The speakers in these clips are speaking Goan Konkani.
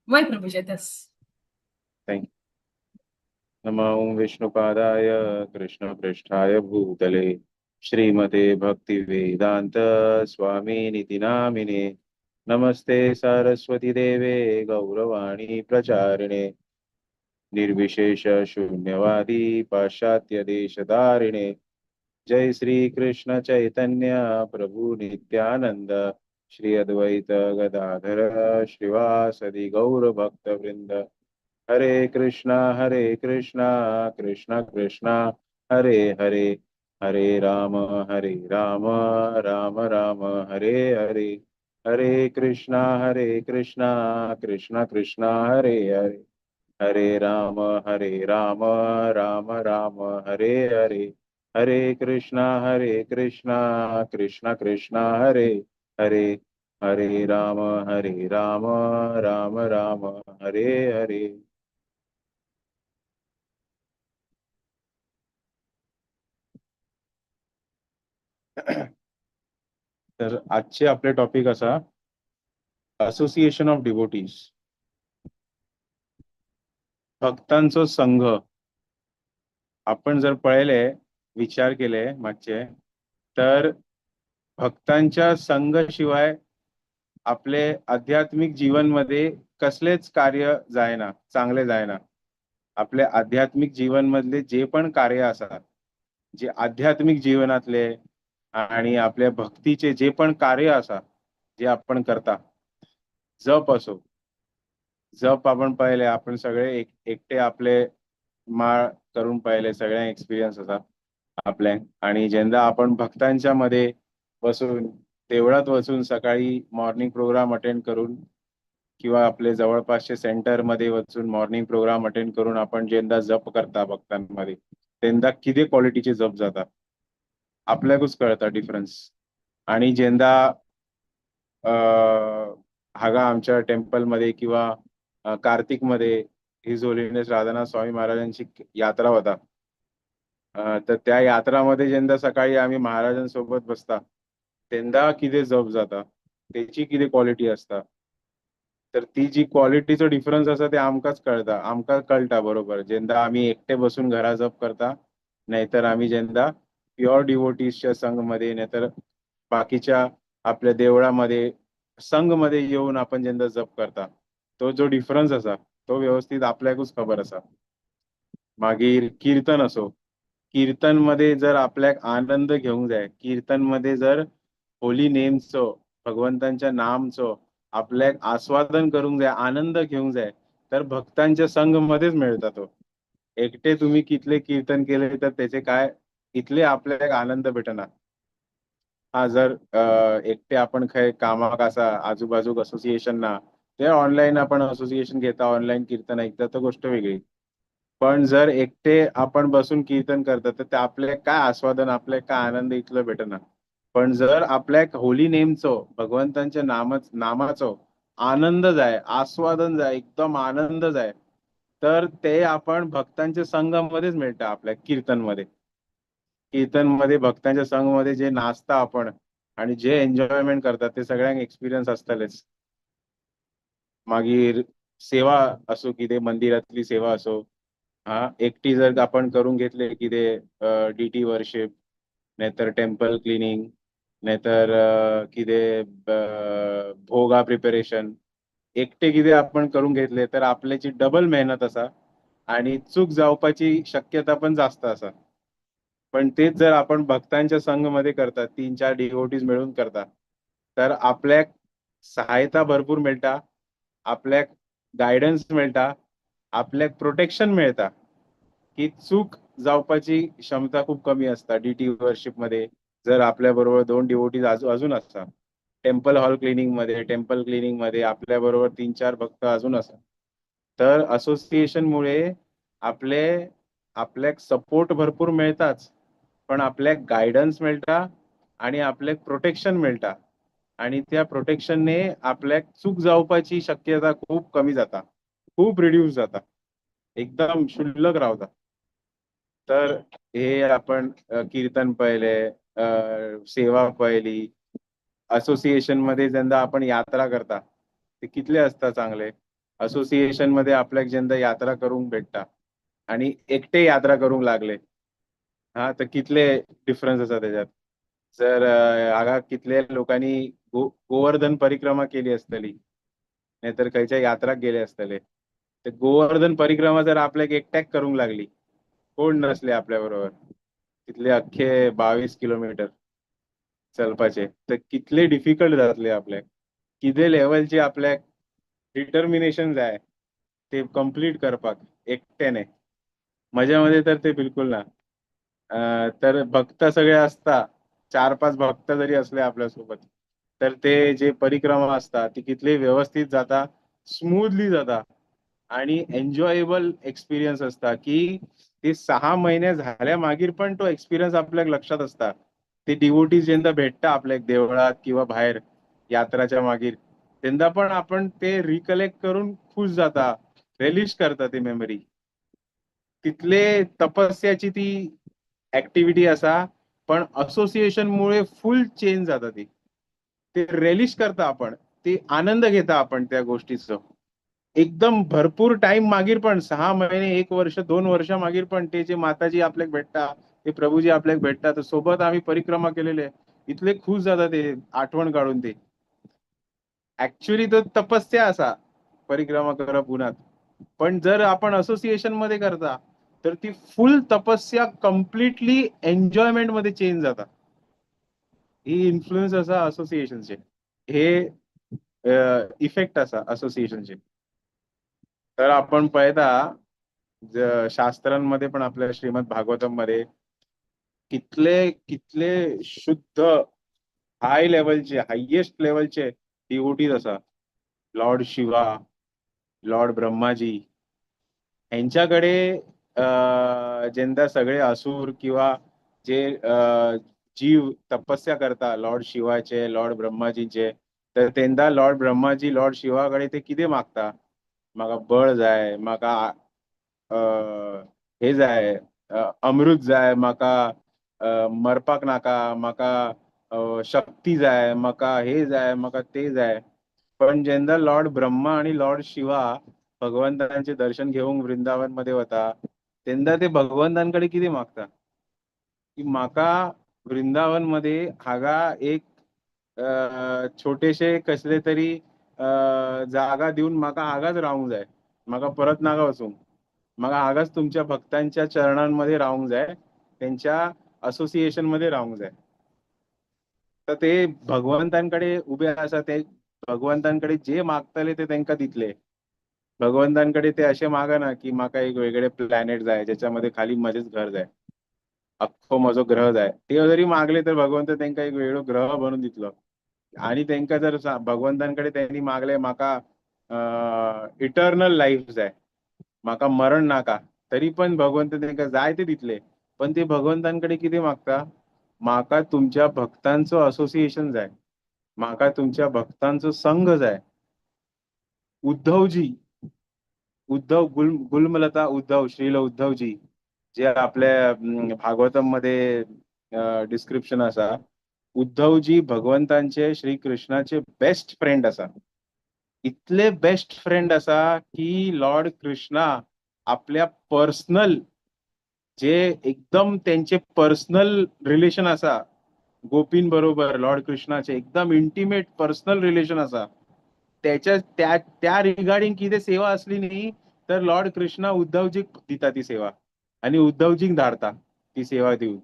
Why Prabhuji, that's thank you. नमो ओम विष्णुपादाय कृष्ण पृष्ठाय भूतले, श्रीमते भक्तिवेदांत स्वामिनिति नामिने. नमस्ते सारस्वती देवे, गौरवाणी प्रचारिणे, निर्विशेष शून्यवादी पाश्चात्य देशधारिणे. जय श्री कृष्ण चैतन्य प्रभु नित्यानंद, श्री अद्वैत गदाधर श्रीवासदि गौर भक्त वृंद. हरे कृष्णा हरे कृष्णा, कृष्ण कृष्णा हरे हरे, हरे राम हरे राम, राम राम हरे हरे. हरे कृष्णा हरे कृष्णा, कृष्ण कृष्णा हरे हरे, हरे राम हरे राम, राम राम हरे हरे. हरे कृष्णा हरे कृष्णा, कृष्ण कृष्णा हरे हरे, हरे राम हरे राम, राम राम हरे हरे. तर आजचे आपले टॉपिक असा असोसिएशन ऑफ डिवोटीज, भक्तांचो संघ. आपण जर पळयले, विचार केले मातशे, तर भक्तांच्या संघ शिवाय आपले आध्यात्मिक जीवन मध्ये कसलेच कार्य जायना, चांगले जायना. आपले आध्यात्मिक जीवन मधले जे पण कार्य आसा, जे आध्यात्मिक जीवनातले आणि आपल्या भक्तीचे जे पण कार्य आसा जे आपण करता, जप असो, जप आपण पळयले, आपण सगळे एकटे आपले माळ करून पळयले, सगळ्यांक एक्सपिरियन्स आसा आपल्यांक. आणि जेन्ना आपण भक्तांच्या मध्ये बसून देवळात वचून सकाळी मॉर्निंग प्रोग्राम अटेंड करून किंवा आपले जवळपासचे सेंटर मध्ये वचून मॉर्निंग प्रोग्राम अटेंड करून आपण जेन्ना जप करता भक्तांमध्ये, तेन्ना कितें क्वॉलिटीचे जप जाता आपल्याकूच कळता डिफरन्स. आणि जेन्ना हांगा आमच्या टेम्पल मध्ये किंवा कार्तिक मध्ये his holiness Radhanath Swami महाराजांची यात्रा वता, तर त्या यात्रामध्ये जेन्ना सकाळी आमी महाराजांसोबत बसता तेन्ना कितें जप जाता, तेची कितें क्वॉलिटी आसता, तर ती जी क्वॉलिटीचो डिफरन्स आसा ते आमकांच कळता, आमकां कळटा बरोबर जेन्ना आमी एकटे बसून घरा जप करता, नाहीतर आमी जेन्ना प्युअर डिवोटीजच्या संघ मध्ये नाहीतर बाकीच्या आपल्या देवळामध्ये संघ मध्ये येऊन आपण जेन्ना जप करता, तो जो डिफरन्स आसा तो व्यवस्थित आपल्याकूच खबर आसा. मागीर कीर्तन असो, कीर्तन मध्ये जर आपल्याक आनंद घेवंक जाय, कीर्तन मध्ये जर होली नेमचो, भगवंतांच्या नामचो आपल्याक आस्वादन करूंक जाय, आनंद घेवंक जाय, तर भक्तांच्या संघ मध्येच मेळटा तो. एकटे तुम्ही कितले कीर्तन केले तर त्याचे काय इतले आपल्याक आनंद भेटना. हा, जर एकटे आपण खंय कामाक आसा, आजूबाजूक असोसिएशन ना, ते ऑनलाईन आपण असोसिएशन घेता, ऑनलाईन कीर्तन ऐकता, तर गोष्ट वेगळी. पण जर एकटे आपण बसून कीर्तन करता तर ते आपल्याक काय आस्वादन, आपल्याक काय आनंद इतलो भेटना. पण जर आपल्याक होली नेमचो, भगवंतांच्या नामाचो आनंद जाय, आस्वादन जाय, एकदम आनंद जाय, तर ते आपण भक्तांच्या संघामध्येच मेळटा आपल्याक. कीर्तन मध्ये, कीर्तन मध्ये भक्तांच्या संघ मध्ये जे नाचता आपण आणि जे एन्जॉयमेंट करतात ते सगळ्यांक एक्सपिरियन्स आसतलेच. मागीर सेवा असो, कितें मंदिरातली सेवा असो, हा एकटी जर आपण करून घेतले कितें डीटी वर्शिप, नाहीतर टेम्पल क्लिनिंग, नाहीतर कितें भोगा प्रिपरेशन, एकटे कितें आपण करून घेतले तर आपल्याची डबल मेहनत आसा आणि चूक जावपाची शक्यता पण जास्त आसा. पण तेच जर आपण भक्तांच्या संघ मध्ये करतात, 3-4 डिवोटीज मिळून करता, तर आपल्याक सहायता भरपूर मेळटा, आपल्याक गायडन्स मेळटा, आपल्याक प्रोटेक्शन मेळटा की चूक जावपाची क्षमता खूप कमी आसता. डीटी वर्शिप मध्ये जर आपल्या बरोबर 2 डिवोटीज अजून आसता, टेम्पल हॉल क्लिनिंग मध्ये, टेम्पल क्लिनिंग मध्ये आपल्या बरोबर 3-4 भक्त अजून आसा, तर असोसिएशन मुळे आपल्याक सपोर्ट भरपूर मेळटाच, पण आपल्याक गायडन्स मेळटा आणि आपल्याक प्रोटेक्शन मेळटा, आणि त्या प्रोटेक्शनने आपल्याक चूक जावपाची शक्यता खूप कमी जाता, खूप रिड्यूस जाता, एकदम क्षुल्लक रावता. तर हे आपण कीर्तन पळयले, सेवा पळयली, असोसिएशन मध्ये जेन्ना आपण यात्रा करता ते कितले असता चांगले. असोसिएशन मध्ये आपल्याक जेन्ना यात्रा करूंक भेट्टा आणि एकटे यात्रा करूंक लागले, हा, तर कितले डिफरन्स आसा तेज्यात. जर हांगा कितले लोकांनी गोवर्धन परिक्रमा केली आसतली, नाही तर खंयच्या यात्राक गेले आसतले. तर गोवर्धन परिक्रमा जर आपल्याक एकट्याक करूंक लागली, कोण नसले आपल्या बरोबर, तितले अख्खे 22 किलोमीटर चलपाचे, तर कितले डिफिकल्ट जातले आपल्याक, कितें लेवलचे आपल्याक डिटर्मिनेशन जाय ते कंप्लीट करपाक एकट्याने. म्हज्या मते तर ते बिलकुल ना. तर भक्त सगळे असता, 4-5 भक्त जरी असले आपल्या सोबत, तर ते जे परिक्रमा असता ती कितली व्यवस्थित जाता, स्मूथली जाता आणि एन्जॉयेबल एक्सपिरियन्स असता की ते 6 महिने झाल्या मागीर पण तो एक्सपिरियन्स आपल्याक लक्षात असता. ते डिवोटीज जेन्ना भेटता आपल्याक देवळात किंवा भायर यात्राच्या मागीर, तेन्ना पण आपण ते रिकलेक्ट करून खुश जाता, रेलिश करता ती मेमरी. तितले तपस्याची ती ऍक्टिव्हिटी आसा, पण असोसिएशन मुळे फुल चेंज जाता ती. ते रेलिश करता आपण, ते आनंद घेता आपण त्या गोष्टीचो एकदम भरपूर टाइम मागीर पण 6 महिने, 1 वर्ष, 2 वर्षा मागीर पण ते जे माताजी आपल्याक भेटता, ते प्रभूजी आपल्याक भेटता, तर सोबत आम्ही परिक्रमा केलेले, इतले खुश जाता ते आठवण काढून. ते ऍक्च्युअली तो तपस्या असा परिक्रमा करप उन्हात, पण जर आपण असोसिएशन मध्ये करता तर ती फुल तपस्या कम्प्लिटली एन्जॉयमेंट मध्ये चेंज जाता. ही इन्फ्लुएन्स असा असोसिएशनचे, हे इफेक्ट असा असोसिएशनचे. तर आपण पळयता शास्त्रांमध्ये पण आपल्या श्रीमद भागवतम मध्ये कितले कितले शुद्ध हाय लेवलचे, हायेस्ट लेवलचे डिवोटीज असा. लॉर्ड शिवा, लॉर्ड ब्रह्माजी यांच्याकडे जेन्ना सगळे असुर किंवा जे जीव तपस्या करता लॉर्ड शिवाचे, लॉर्ड ब्रह्माजीचे, तर तेन्ना लॉर्ड ब्रह्माजी लॉर्ड शिवा कडेन ते कितें मागता, म्हाका बळ जाय, म्हाका हे जाय, अमृत जाय, म्हाका मरपाक नाका, म्हाका शक्ती जाय, म्हाका हे जाय, म्हाका ते जाय. पण जेन्ना लॉर्ड ब्रह्मा आणि लॉर्ड शिवा भगवंतांचे दर्शन घेवंक वृंदावन मध्ये वता, तेन्ना ते भगवंतांकडे कितें मागता की म्हाका वृंदावन मध्ये हांगा एक छोटेशे कसले तरी जागा दिवन म्हाका हांगाच रावंक जाय, म्हाका परत नाका वचूंक, म्हाका हांगाच तुमच्या भक्तांच्या चरणांमध्ये रावंक जाय, त्यांच्या असोसिएशन मध्ये रावंक जाय. तर ते भगवंतांकडे उभे आसा, ते भगवंतांकडे जे मागतले ते तांकां दितले. भगवंतांकडे ते अशें मागना की म्हाका एक वेगळे प्लॅनेट जाय ज्याच्यामध्ये खाली म्हजेच घर जाय, अख्खो म्हजो ग्रह जाय. ते जरी मागले तर भगवंत तांकां एक वेगळो ग्रह बनून दितलो. आणि तांकां जर भगवंतांकडे त्यांनी मागले म्हाका इटर्नल लायफ जाय, म्हाका मरण नाका, तरी पण भगवंत तांकां जाय ते दितले. पण ते भगवंतांकडे कितें मागता, म्हाका तुमच्या भक्तांचो असोसिएशन जाय, म्हाका तुमच्या भक्तांचो संघ जाय. उद्धवजी, उद्धव गुलमलता उद्धव, श्रील उद्धवजी जे आपल्या भागवतम मध्ये डिस्क्रिप्शन आसा, उद्धवजी भगवंतांचे श्री कृष्णाचे बेस्ट फ्रेंड आसा. इतले बेस्ट फ्रेंड आसा की लॉर्ड कृष्णा आपल्या पर्सनल जे एकदम त्यांचे पर्सनल रिलेशन आसा गोपीन बरोबर, लॉर्ड कृष्णाचे एकदम इंटिमेट पर्सनल रिलेशन आसा, त्याच्या त्या त्या रिगार्डिंग कितें सेवा असली न्ही तर लॉर्ड कृष्णा उद्धवजीक दिता ती सेवा आणि उद्धवजीक धाडता ती सेवा दिवन.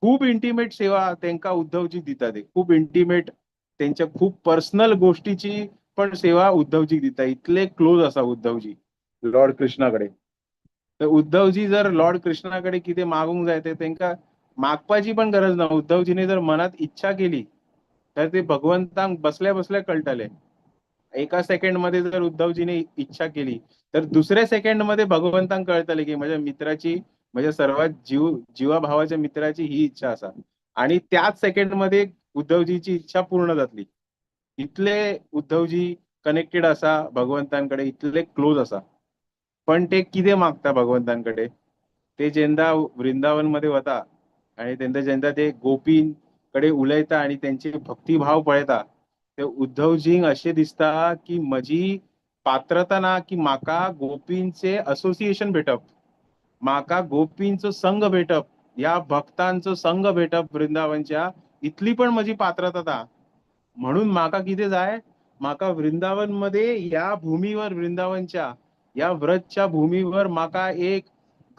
खूप इंटिमेट सेवा तांकां उद्धवजीक दिता ते, खूप इंटिमेट त्यांच्या खूप पर्सनल गोष्टीची पण सेवा उद्धवजीक दिता. इतले क्लोज आसा उद्धवजी लॉर्ड कृष्णा कडेन. तर उद्धवजी जर लॉर्ड कृष्णा कडेन कितें मागूंक जाय ते तांकां मागपाची पण गरज ना. उद्धवजीने जर मनात इच्छा केली तर ते भगवंतांक बसल्या बसल्या कळटले. एका सेकंड मध्ये जर उद्धवजीने इच्छा केली तर दुसऱ्या सेकंड मध्ये भगवंतांक कळतले की माझ्या मित्राची, माझ्या सर्वात जीवाभावाच्या मित्राची ही इच्छा आसा, आणि त्याच सेकंड मध्ये उद्धवजीची इच्छा पूर्ण जातली. इतले उद्धवजी कनेक्टेड आसा भगवंतांकडे, इतले क्लोज आसा. पण ते कितें मागता भगवंतांकडे, ते जेन्ना वृंदावन मध्ये वता आणि तेन्ना जेन्ना ते गोपीं कडे उलयता आणि त्यांचे भक्तिभाव पळयता, ते उद्धवजींक अशें दिसता की म्हजी पात्रता ना की म्हाका गोपींचे असोसिएशन भेटप, म्हाका गोपींचो संघ भेटप, ह्या भक्तांचो संघ भेटप वृंदावनच्या, इतली पण म्हजी पात्रता ना. म्हणून म्हाका कितें जाय, म्हाका वृंदावन मध्ये या भूमीवर, वृंदावनच्या या व्रजच्या भूमीवर म्हाका एक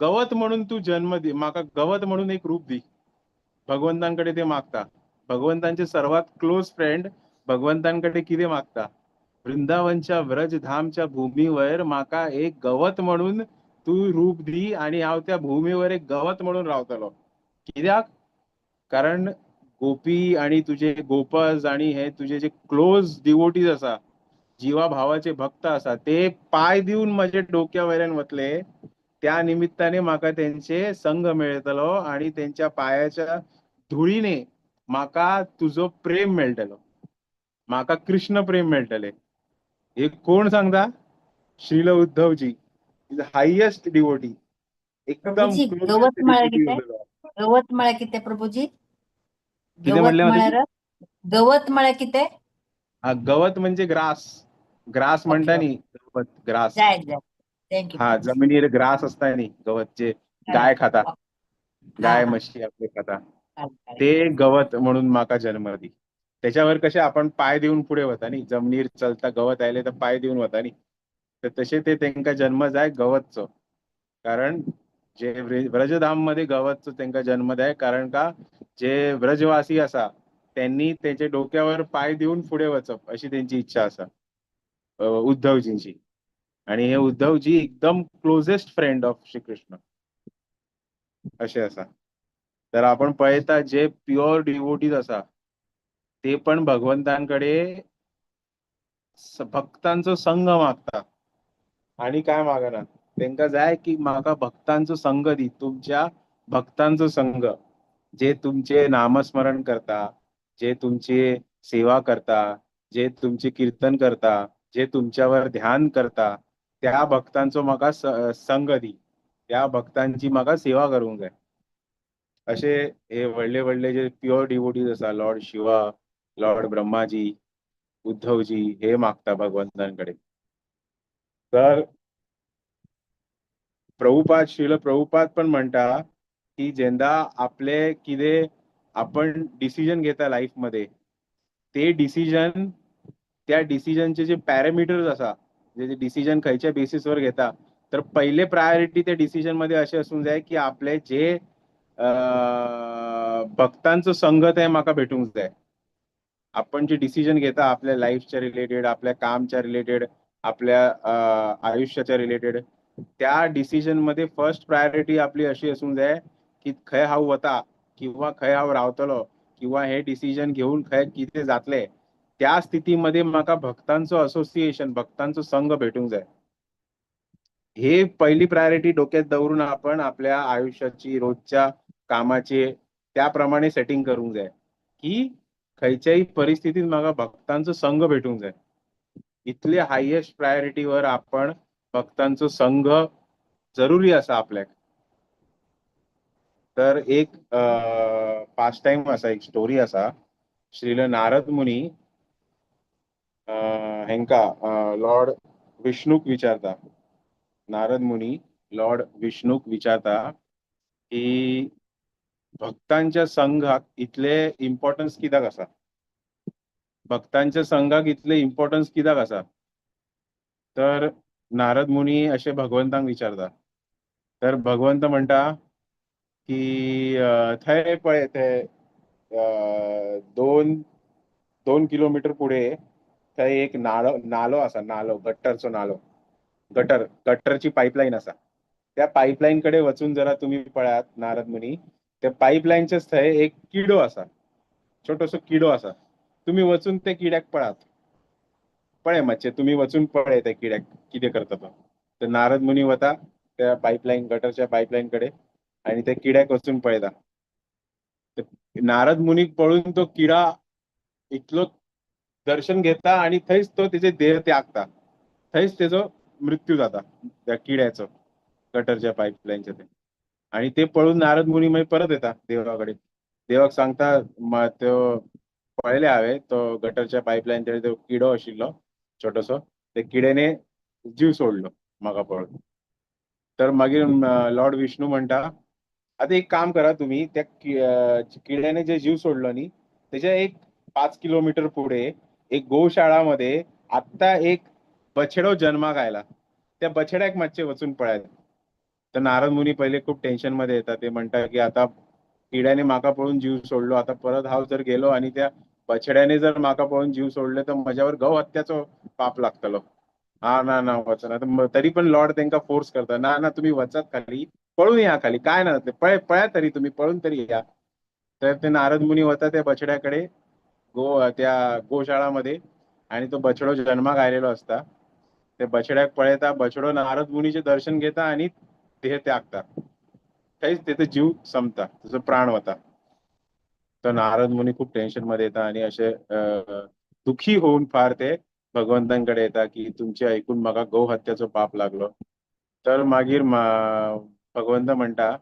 गवत म्हणून तू जन्म दी, म्हाका गवत म्हणून एक रूप दी. भगवंतांकडे ते मागता. भगवंतांचे सर्वात क्लोज फ्रेंड भगवंतांकडे कितें मागता, वृंदावनच्या व्रजधामच्या भूमीवर म्हाका एक गवत म्हणून तू रूप दी आणि हांव त्या भूमीवर एक गवत म्हणून रावतलो. कित्याक? कारण गोपी आणि तुझे गोपज आणि हे तुझे जे क्लोज डिवोटीज आसा, जिवा भावाचे भक्त आसा, ते पाय दिवन म्हजे डोक्या वयल्यान वतले, त्या निमित्ताने म्हाका तेंचे संग मेळटलो आणि तेंच्या पायाच्या धुळीने म्हाका तुजो प्रेम मेळटलो, म्हाका कृष्ण प्रेम मेळटले. हे कोण सांगता? Srila Uddhavji, is highest devotee, एकदम प्रभुजी, क्लोजेस्ट गवत म्हळ्यार डिवोटी. कितें? गवत म्हळ्यार कितें प्रभुजी? कितें गवत म्हणलें माताजी? म्हळ्यार, गवत म्हळ्यार कितें? हा, गवत म्हणजे ग्रास. ग्रास म्हणटा न्ही, गवत, ग्रास. जाय जाय, thank you. हा, जमिनीर ग्रास असता न्ही, गवत जे गाय खाता, गाय म्हशी आपले खाता, ते गवत म्हणून म्हाका जन्म दी. त्याच्यावर कसे आपण पाय देऊन पुढे वता न्ही, जमनीर चलता गवत आयले तर पाय देऊन वता न्ही, तर तसे ते तेंका जन्म जाय गवतचो. कारण जे व्रजधाम मध्ये गवतचो तेंका जन्म जाय, कारण का जे व्रजवासी आसा त्यांनी तेचे डोक्यावर पाय देऊन पुढे वचप अशी तेंची इच्छा आसा, उद्धवजींची. आणि हे उद्धवजी एकदम क्लोजेस्ट फ्रेंड ऑफ श्रीकृष्ण असे आसा. तर आपण पळयता जे प्युअर डिवोटीज आसा ते पण भगवंतांकडे भक्तांचो संघ मागता आणि काय मागना. तेंका जाय की म्हाका भक्तांचो संघ दी, तुमच्या भक्तांचो संघ, जे तुमचे नामस्मरण करता, जे तुमची सेवा करता, जे तुमचे कीर्तन करता, जे तुमच्यावर ध्यान करता, त्या भक्तांचो म्हाका संग दी, त्या भक्तांची म्हाका सेवा करूंक जाय. अशे हे व्हडले व्हडले जे प्युअर डिवोटीज आसा, लॉर्ड शिवा, लॉर्ड ब्रह्माजी, उद्धवजी, हे मागता भगवंतांकडे. तर प्रभुपाद, श्रील प्रभुपाद पण म्हणटा की जेन्ना आपले कितें आपण डिसिजन घेता लाईफ मध्ये, ते डिसिजन, त्या डिसिजनचे जे पॅरामीटर्स आसा, जे डिसिजन खंयच्या बेसिसवर घेता, तर पहिले प्रायोरिटी त्या डिसिजन मध्ये असे असूंक जाय की आपले जे भक्तांचो संगत आहे म्हाका भेटूंक जाय. आपण जे डिसिजन घेता आपल्या लाईफच्या रिलेटेड, आपल्या कामच्या रिलेटेड, आपल्या आयुष्याच्या रिलेटेड, त्या डिसिजन मध्ये फर्स्ट प्रायोरिटी आपली अशी असूंक जाय की खंय हांव वता किंवा खंय हांव रावतलो किंवा हे डिसिजन घेवन खंय कितें जातलें, त्या स्थितीमध्ये म्हाका भक्तांचो असोसिएशन, भक्तांचो संघ भेटूंक जाय. हे पहिली प्रायोरिटी डोक्यात दवरून आपण आपल्या आयुष्याची रोजच्या कामाचे त्याप्रमाणे सेटिंग करूंक जाय की खंयच्याय परिस्थितीत म्हाका भक्तांचो संघ भेटूंक जाय. इतले हायेस्ट प्रायोरिटीवर आपण भक्तांचो संघ जरुरी आसा आपल्याक. तर एक पास टाइम आसा, एक स्टोरी आसा. श्रील नारद मुनी हेंका लॉर्ड विष्णूक विचारता, नारद मुनी लॉर्ड विष्णूक विचारता की भक्तांच्या संघाक इतले इम्पॉर्टन्स कित्याक आसा, भक्तांच्या संघाक इतले इम्पॉर्टन्स कित्याक आसा. तर नारद मुनी अशें भगवंतांक विचारता. तर भगवंत म्हणटा की थंय पळय, थंय 2 किलोमीटर पुढे थंय एक नालो आसा, नालो, गट्टरचो नालो, गट्टरची पाईपलाईन आसा. त्या पाईपलाईन कडे वचून जरा तुम्ही पळयात नारद मुनी, त्या पाईपलाईनच्याच थंय एक किडो आसा, छोटोसो किडो आसा. तुम्ही वचून त्या किड्याक पळात, पळय मातशें, तुम्ही वचून पळय त्या किड्याक कितें करता तो. तर नारद मुनी वता त्या पाईपलाईन, गटरच्या पाईपलाईन कडे आणि त्या किड्याक वचून पळयता. नारद मुनीक पळोवन तो किडा इतलो दर्शन घेता आणि थंयच तो तेजे देह त्यागता, थंयच तेजो मृत्यू जाता त्या किड्याचो, गटरच्या पाईपलाईनच्या ते. आणि ते पळून नारद मुनी मागीर परत येता देवाकडे. देवाक सांगता, तो पळयले हांवें तो गटरच्या पाईपलाईन तो किडो आशिल्लो छोटोसो, ते किड्याने जीव सोडलो म्हाका पळोवन. तर मागीर लॉर्ड विष्णू म्हणटा, आता एक काम करा, तुम्ही त्या किड्याने जे जीव सोडलो न्ही त्याच्या एक 5 किलोमीटर पुढे एक गोशाळामध्ये आत्ता एक बछडो जन्माक आयला, त्या बछड्याक मातशे वचून पळयात. तर नारद मुनी पहिले खूप टेन्शन मध्ये येतात. ते म्हणतात की आता किड्याने माका पळून जीव सोडलो, आता परत हांव जर गेलो आणि त्या बछड्याने जर माका पळून जीव सोडले तर म्हज्यावर गौ हत्याचो पाप लागतलो. हा ना ना वचना. तर तरी पण लॉर्ड तेंका फोर्स करता, ना ना तुम्ही वचात खाली, पळून या खाली, काय ना पळ पळा तरी, तुम्ही पळून तरी या. तर ते नारद मुनी वता त्या बछड्याकडे त्या गोशाळामध्ये आणि तो बछडो जन्माक आयलेलो असता. ते बछड्याक पळयता, बछडो नारद मुनीचे दर्शन घेता आणि देह त्यागता, थंयच तेचो जीव संपता, तेचो प्राण वता. तर नारद मुनी खूप टेन्शन मध्ये येता आणि असे दुखी होऊन फार ते भगवंतांकडे येता की तुमचे ऐकून म्हाका गौ हत्याचो पाप लागलो. तर मागीर भगवंत म्हणटा,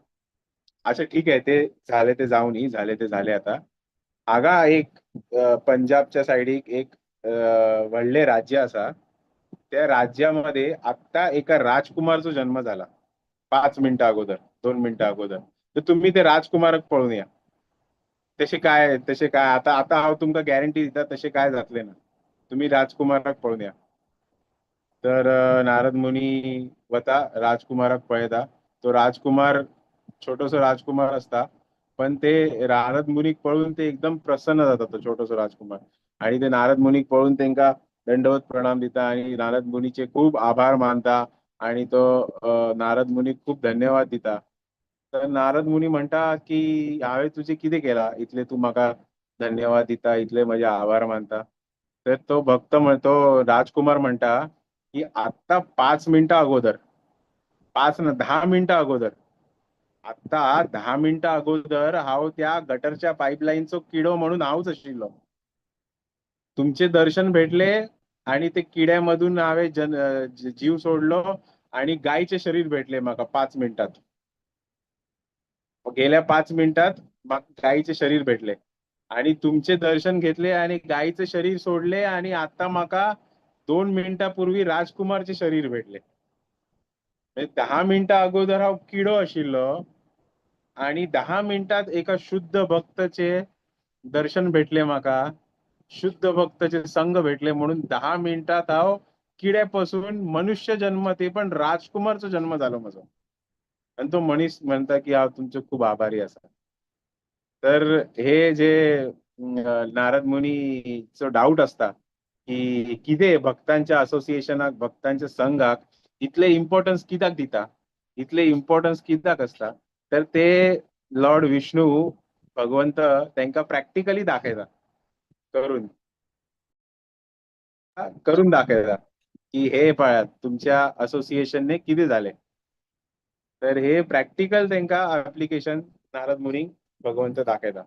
अच्छा ठीक आहे, ते झाले ते जाऊनी, झाले ते झाले. आता हांगा एक पंजाबच्या सायडीक एक व्हडलें राज्य आसा, त्या राज्यामध्ये आत्ता एका राजकुमारचो जन्म झाला 5 मिनिटं अगोदर, 2 मिनिटं अगोदर. तर तुम्ही ते राजकुमाराक पळून या. तशें काय, तशें काय आता आता हांव तुमकां गॅरंटी दिता तशें काय जातलें ना, तुम्ही राजकुमाराक पळोवन या. तर नारद मुनी वता, राजकुमाराक पळयता. तो राजकुमार छोटोसो राजकुमार असता, पण ते नारद मुनीक पळोवन ते एकदम प्रसन्न जाता, तो छोटोसो राजकुमार. आणि ते नारद मुनीक पळोवन तेंका दंडवत प्रणाम दिता आणि नारद मुनीचे खूप आभार मानता आणि तो नारद मुनीक खूप धन्यवाद दिता. तर नारद मुनी म्हणटा की हांवें तुजें कितें केलां इतले तूं म्हाका धन्यवाद दिता, इतले म्हजे आभार मानता. तर तो भक्त तो राजकुमार म्हणटा की आत्ता 5 मिनिटां अगोदर, 5 ना 10 मिनिटां अगोदर, आत्ता 10 मिनिटां अगोदर हांव त्या गटरच्या पायपलायनचो किडो म्हणून हांवच आशिल्लो. तुमचे दर्शन भेटले आणि ते किड्यामधून हांवें जीव सोडलो आणि गायचे शरीर भेटले म्हाका 5 मिनिटात. गेल्या 5 मिनिटात म्हाका गायचे शरीर भेटले आणि तुमचे दर्शन घेतले आणि गायचे शरीर सोडले आणि आता म्हाका 2 मिनिटांपूर्वी राजकुमारचे शरीर भेटले. म्हणजे 10 मिनिटां अगोदर हांव किडो आशिल्लो आणि 10 मिनिटात एका शुद्ध भक्तचे दर्शन भेटले म्हाका, शुद्ध भक्तचे संग भेटले, म्हणून 10 मिनिटात हांव किड्यापासून मनुष्य जन्म, ते पण राजकुमारचो जन्म जालो म्हजो. आणि तो मनीस म्हणता की हांव तुमचो खूब आभारी आसा. तर हे जे नारद मुनीचो डाऊट असता की कितें भक्तांच्या असोसिएशनाक, भक्तांच्या संघाक इतले इम्पॉर्टन्स कित्याक दिता, इतले इम्पॉर्टन्स कित्याक आसता, तर ते लॉर्ड विष्णू भगवंत तेंका प्रॅक्टिकली दाखयता, करून दाखयता की हे पळयात तुमच्या असोसिएशनने कितें जालें. तर हे प्रॅक्टिकल तेंका एप्लिकेशन नारद मुनी भगवंत दाखयता.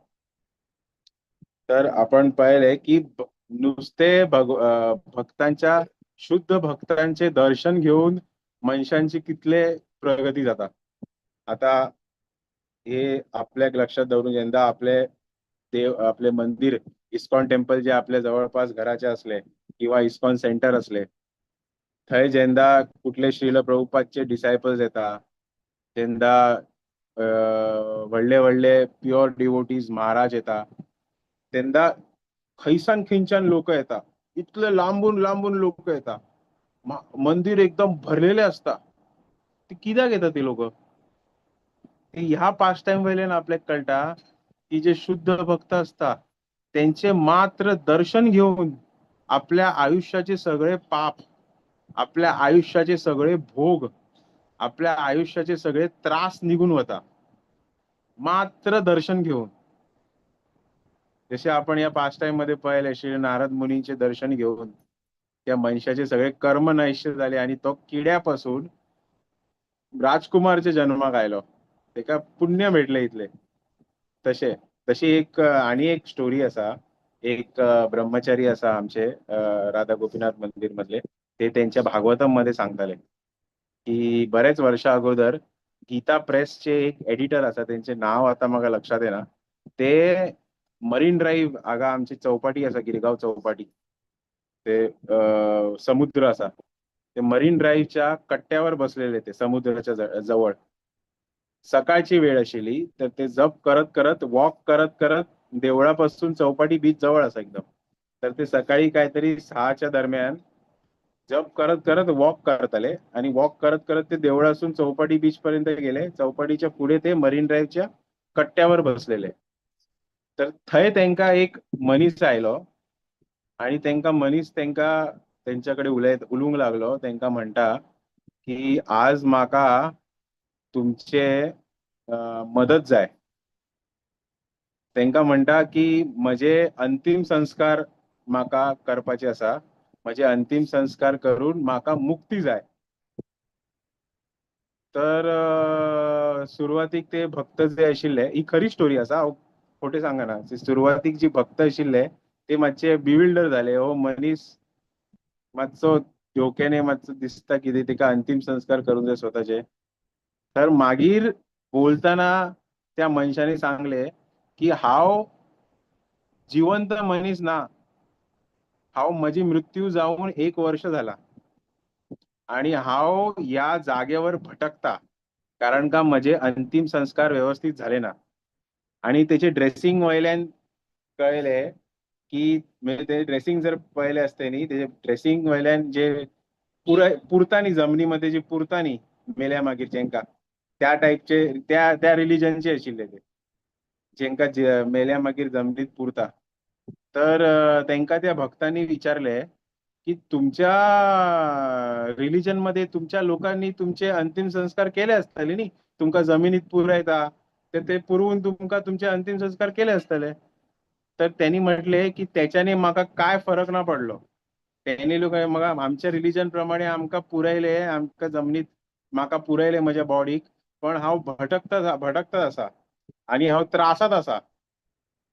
तर आपण पळयलें की नुस्ते भक्तांच्या, शुद्ध भक्तांचे दर्शन घेऊन मनशांची कितले प्रगती जाता. आता हे आपल्याक लक्षात दवरून जेन्ना आपले देव, आपले मंदिर इस्कॉन टेम्पल जे आपल्या जवळपास घराचे असले किंवा इस्कॉन सेंटर असले, थंय जेन्ना कुठले श्रील प्रभुपादचे डिसायपल्स येता, तेन्ना व्हडले व्हडले प्युअर डिवोटीज महाराज येता, तेन्ना खंयसान खंयच्यान लोक येता, इतले लांबून लांबून लोक येता, मंदिर एकदम भरलेले असता. ते कित्याक येता ते लोक? ते ह्या पास टाइम वयल्यान आपल्याक कळटा की जे शुद्ध भक्त असता त्यांचे मात्र दर्शन घेऊन आपल्या आयुष्याचे सगळे पाप, आपल्या आयुष्याचे सगळे भोग, आपल्या आयुष्याचे सगळे त्रास निघून वता, मात्र दर्शन घेऊन. जसे आपण या पास टाइम मध्ये पाहिले, श्री नारद मुनींचे दर्शन घेऊन त्या मनशाचे सगळे कर्म नैश्य झाले आणि तो किड्यापासून राजकुमारचे जन्माक आयलो, तेका पुण्य भेटले इतले. तशे तशी एक आणि एक स्टोरी आसा. एक ब्रह्मचारी आसा आमचे राधा गोपीनाथ मंदिर मधले, ते त्यांच्या भागवतम मध्ये सांगताले की बरेच वर्षा अगोदर गीता प्रेसचे एक एडिटर आसा, त्यांचे नाव आता म्हाका लक्षात येना, ते मरीन ड्राईव्ह हांगा आमची चौपाटी आसा, गिरगांव चौपाटी, ते समुद्र आसा, ते मरीन ड्राईव्हच्या कट्ट्यावर बसलेले ते समुद्राच्या जवळ. सकाळची वेळ आशिल्ली, तर ते जप करत करत वॉक करत करत देवळापासून चौपाटी बीच जवळ असा एकदम. तर ते सकाळी काहीतरी 6च्या दरम्यान जप करत करत वॉक करताले आणि वॉक करत करत ते देवळासून चौपाटी बीच पर्यंत गेले. चौपाटीच्या पुढे ते मरीन ड्राईव्हच्या कट्ट्यावर बसलेले. तर थंय तेंका एक मनीस आयलो आणि तेंका मनीस तेंका तेंच्याकडे उलोवंक लागलो. तेंका म्हणटा की आज म्हाका तुमचे मदत जाय. तेंका म्हणटा की म्हजे अंतीम संस्कार म्हाका करपाचे आसा, म्हजे अंतीम संस्कार करून म्हाका मुक्ती जाय. तर सुरवातीक ते भक्त जे आशिल्ले, ही खरी स्टोरी आसा, हांव खोटें सांगना. सुरवातीक जी भक्त आशिल्ले ते मातशे बिविल्डर जाले. हो मनीस मातसो धोक्याने मातसो दिसता कितें, तेका अंतीम संस्कार करूंक जाय स्वताचे. तर मागीर बोलतना त्या मनशांनी सांगले की हांव जिवंत मनीस ना, हांव म्हजी मृत्यू जावन 1 वर्ष जाला आणि हांव ह्या जागेवर भटकता, कारण का म्हजे अंतीम संस्कार व्यवस्थित झाले ना. आणि तेचे ड्रेसिंग वयल्यान कळले की म्हणजे ते ड्रेसिंग जर पळयले आसते न्ही, तेजे ड्रेसिंग वयल्यान जे पुराय पुरता न्ही जमनीमध्ये जे पुरता न्ही मेल्या मागीर जेंका, त्या टायपचे त्या त्या रिलिजनचे आशिल्ले ते, जेंका मेल्या मागीर जमनीत पुरता. तर तेंका त्या भक्तांनी विचारले की तुमच्या रिलिजन मध्ये तुमच्या लोकांनी तुमचे अंतिम संस्कार केले असतले न्ही, तुमकां जमिनीत पुरयता तर ते पुरवून तुमकां तुमचे अंतिम संस्कार केले असतले. तर त्यांनी म्हटले की त्याच्याने म्हाका काय फरक ना पडलो. त्यांनी लोक म्हाका आमच्या रिलिजन प्रमाणे आमकां पुरयले, आमकां जमनीत म्हाका पुरयले म्हज्या बॉडीक, पण हांव भटकता आसा आणि हांव त्रासात आसा.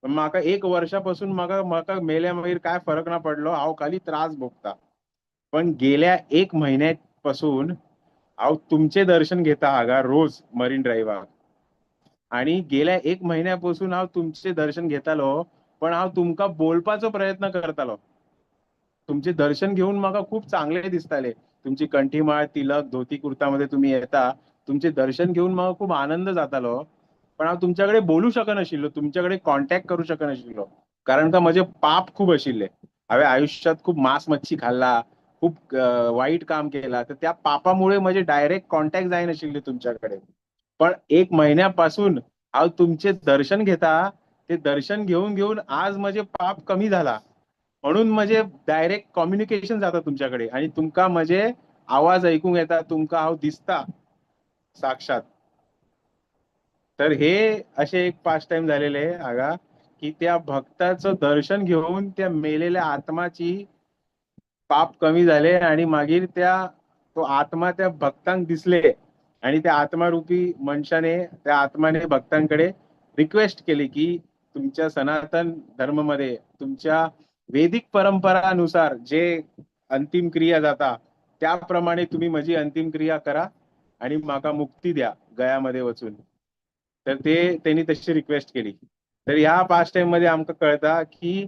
म्हाका 1 वर्षापासून म्हाका म्हाका मेल्या मागीर काय फरक ना पडलो, हांव खाली त्रास भोगता. पण गेल्या 1 महिन्यापासून हांव तुमचे दर्शन घेता हांगा रोज मरीन ड्रायव्हाक, आणि गेल्या 1 महिन्यापासून हांव तुमचे दर्शन घेतालो, पण हांव तुमकां बोलपाचो प्रयत्न करतालो. तुमचे दर्शन घेऊन म्हाका खूप चांगले दिसताले. तुमची कंठीमाळ, तिलक, धोती कुर्तामध्ये तुम्ही येता, तुमचे दर्शन घेऊन म्हाका खूप आनंद जातालो. पण हांव तुमच्याकडे बोलू शकनाशिल्लो, तुमच्याकडे कॉन्टॅक्ट करू शकनाशिल्लो, कारण का म्हजे पाप खूप आशिल्ले. हांवें आयुष्यात खूप मांस मच्छी खाल्ला, खूप वाईट काम केला, तर त्या पापामुळे म्हजे डायरेक्ट कॉन्टॅक्ट जायनाशिल्ले तुमच्याकडे. पण 1 महिन्यापासून हांव तुमचे दर्शन घेता, ते दर्शन घेऊन घेऊन आज म्हजे पाप कमी झाला, म्हणून म्हजे डायरेक्ट कम्युनिकेशन जाता तुमच्याकडे आणि तुमकां म्हजे आवाज ऐकूंक येता, तुमकां हांव दिसता साक्षात. तर हे असे एक पास्ट टाइम झालेले हांगा की त्या भक्ताचं दर्शन घेऊन त्या मेलेल्या आत्माची पाप कमी झाले आणि मागीर त्या तो आत्मा त्या भक्तांक दिसले आणि त्या आत्मारूपी मनशाने त्या आत्माने भक्तांकडे रिक्वेस्ट केली की तुमच्या सनातन धर्ममध्ये तुमच्या वैदिक परंपरानुसार जे अंतिम क्रिया जाता त्याप्रमाणे तुम्ही माझी अंतिम क्रिया करा आणि माका मुक्ती द्या गयामध्ये वचून. तर ते त्यांनी तशी रिक्वेस्ट केली. तर ह्या पास्ट टाइम मध्ये आमका कळता की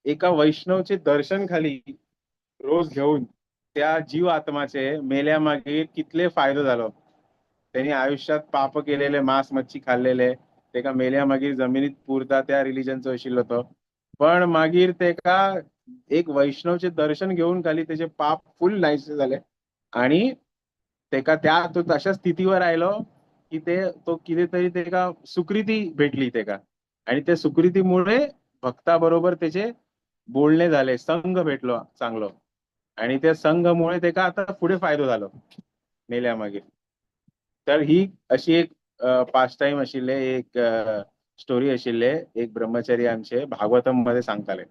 एका वैष्णवचे दर्शन खाली रोज घेऊन त्या जीव आत्माचे मेल्या मागीर कितले फायदो जालो. त्यांनी आयुष्यात पाप केलेले, मांस मच्छी खाल्लेले, तेका मेल्या मागीर जमिनीत पुरता त्या रिलिजनचो आशिल्लो तो, पण मागीर तेका एक वैष्णवचे दर्शन घेऊन खाली त्याचे पाप फुल नाहीसे झाले आणि तेका त्या तो तशा स्थितीवर आयलो की ते तो कितें तरी तेका सुकृती भेटली तेका आणि त्या सुकृतीमुळे भक्ताबरोबर त्याचे बोलणे झाले, संघ भेटलो चांगलो आणि त्या संघमुळे तेका आता पुढे फायदो झालो मेल्या मागीर. तर ही अशी एक पास्ट टाइम आशिल्ले, एक स्टोरी आशिल्ले, एक ब्रह्मचारी आमचे भागवतम मध्ये सांगताले.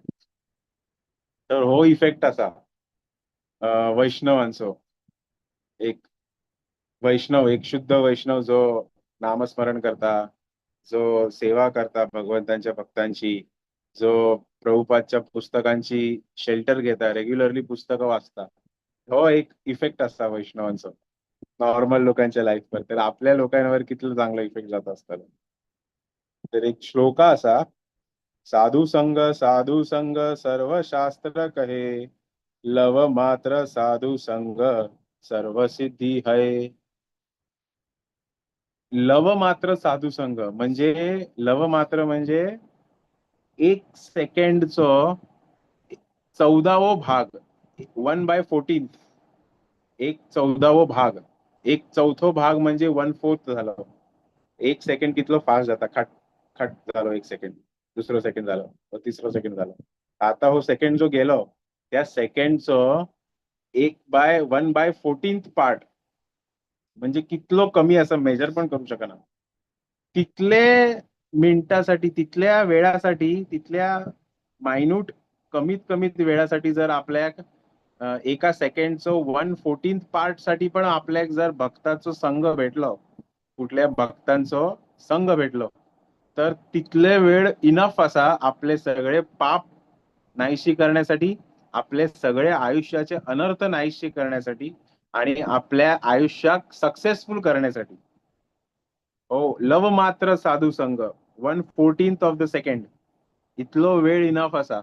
तर हो इफेक्ट आसा वैष्णवांचो. एक वैष्णव, एक शुद्ध वैष्णव जो नामस्मरण करता, जो सेवा करता भगवंतांच्या भक्तांची, जो प्रभुपादच्या पुस्तकांची शेल्टर घेता, रेग्युलरली पुस्तकं वाचता, हो एक इफेक्ट असता वैष्णवांचो नॉर्मल लोकांच्या लाईफवर. तर आपल्या लोकांवर कितलो चांगलो इफेक्ट जाता आसतलो. तर एक श्लोका असा, साधू संग साधू संग सर्व शास्त्र कहे, लव मात्र साधू संग सर्व सिद्धी हय. लव मात्र साधू संघ म्हणजे, लव मात्र म्हणजे एक सेकंडचो 14वो भाग, 1/14, 1/14वो भाग, 1/4 भाग म्हणजे 1/4 झालं. एक सेकंड कितलो फास्ट जाता, खट खट झालो एक सेकंड, दुसरो सेकंड झालो, तिसरो सेकंड झालो. आता हो सेकंड जो गेलो त्या सेकंडचो एक बाय 1/14 पार्ट म्हणजे कितलो कमी असं मेजर पण करू शकना. तितले मिनिटासाठी, तितल्या वेळासाठी, तितल्या मायन्यूट कमीत कमीत वेळासाठी जर आपल्याक एका सेकंडचो 1/14 पार्ट साठी पण आपल्याक जर भक्ताचो संघ भेटलो, कुठल्या भक्तांचो संघ भेटलो, तर तितले वेळ इनफ असा आपले सगळे पाप नाहीशी करण्यासाठी, आपले सगळे आयुष्याचे अनर्थ नाहीशी करण्यासाठी आणि आपल्या आयुष्याक सक्सेसफुल करण्यासाठी. हो, लव मात्र साधू संघ 1/14 ऑफ the second इतलो वेळ इनफ असा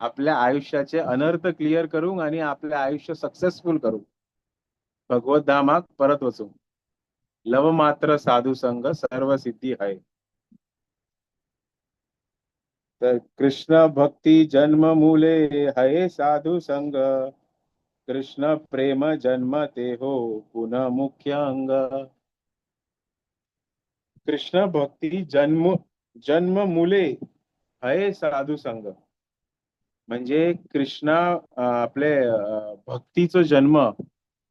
आपल्या आयुष्याचे अनर्थ क्लिअर करूंक आणि आपले आयुष्य सक्सेसफुल करूंक, भगवत धामाक परत वचूंक. लव मात्र साधू संघ सर्व सिद्धी आहे. तर कृष्ण भक्ती जन्म मूले हये साधू संग, कृष्ण प्रेम जन्म ते हो पुनः मुख्य अंग. कृष्ण भक्ती जन्म जन्म मूले हये साधू संग म्हणजे कृष्ण आपले भक्तीचो जन्म,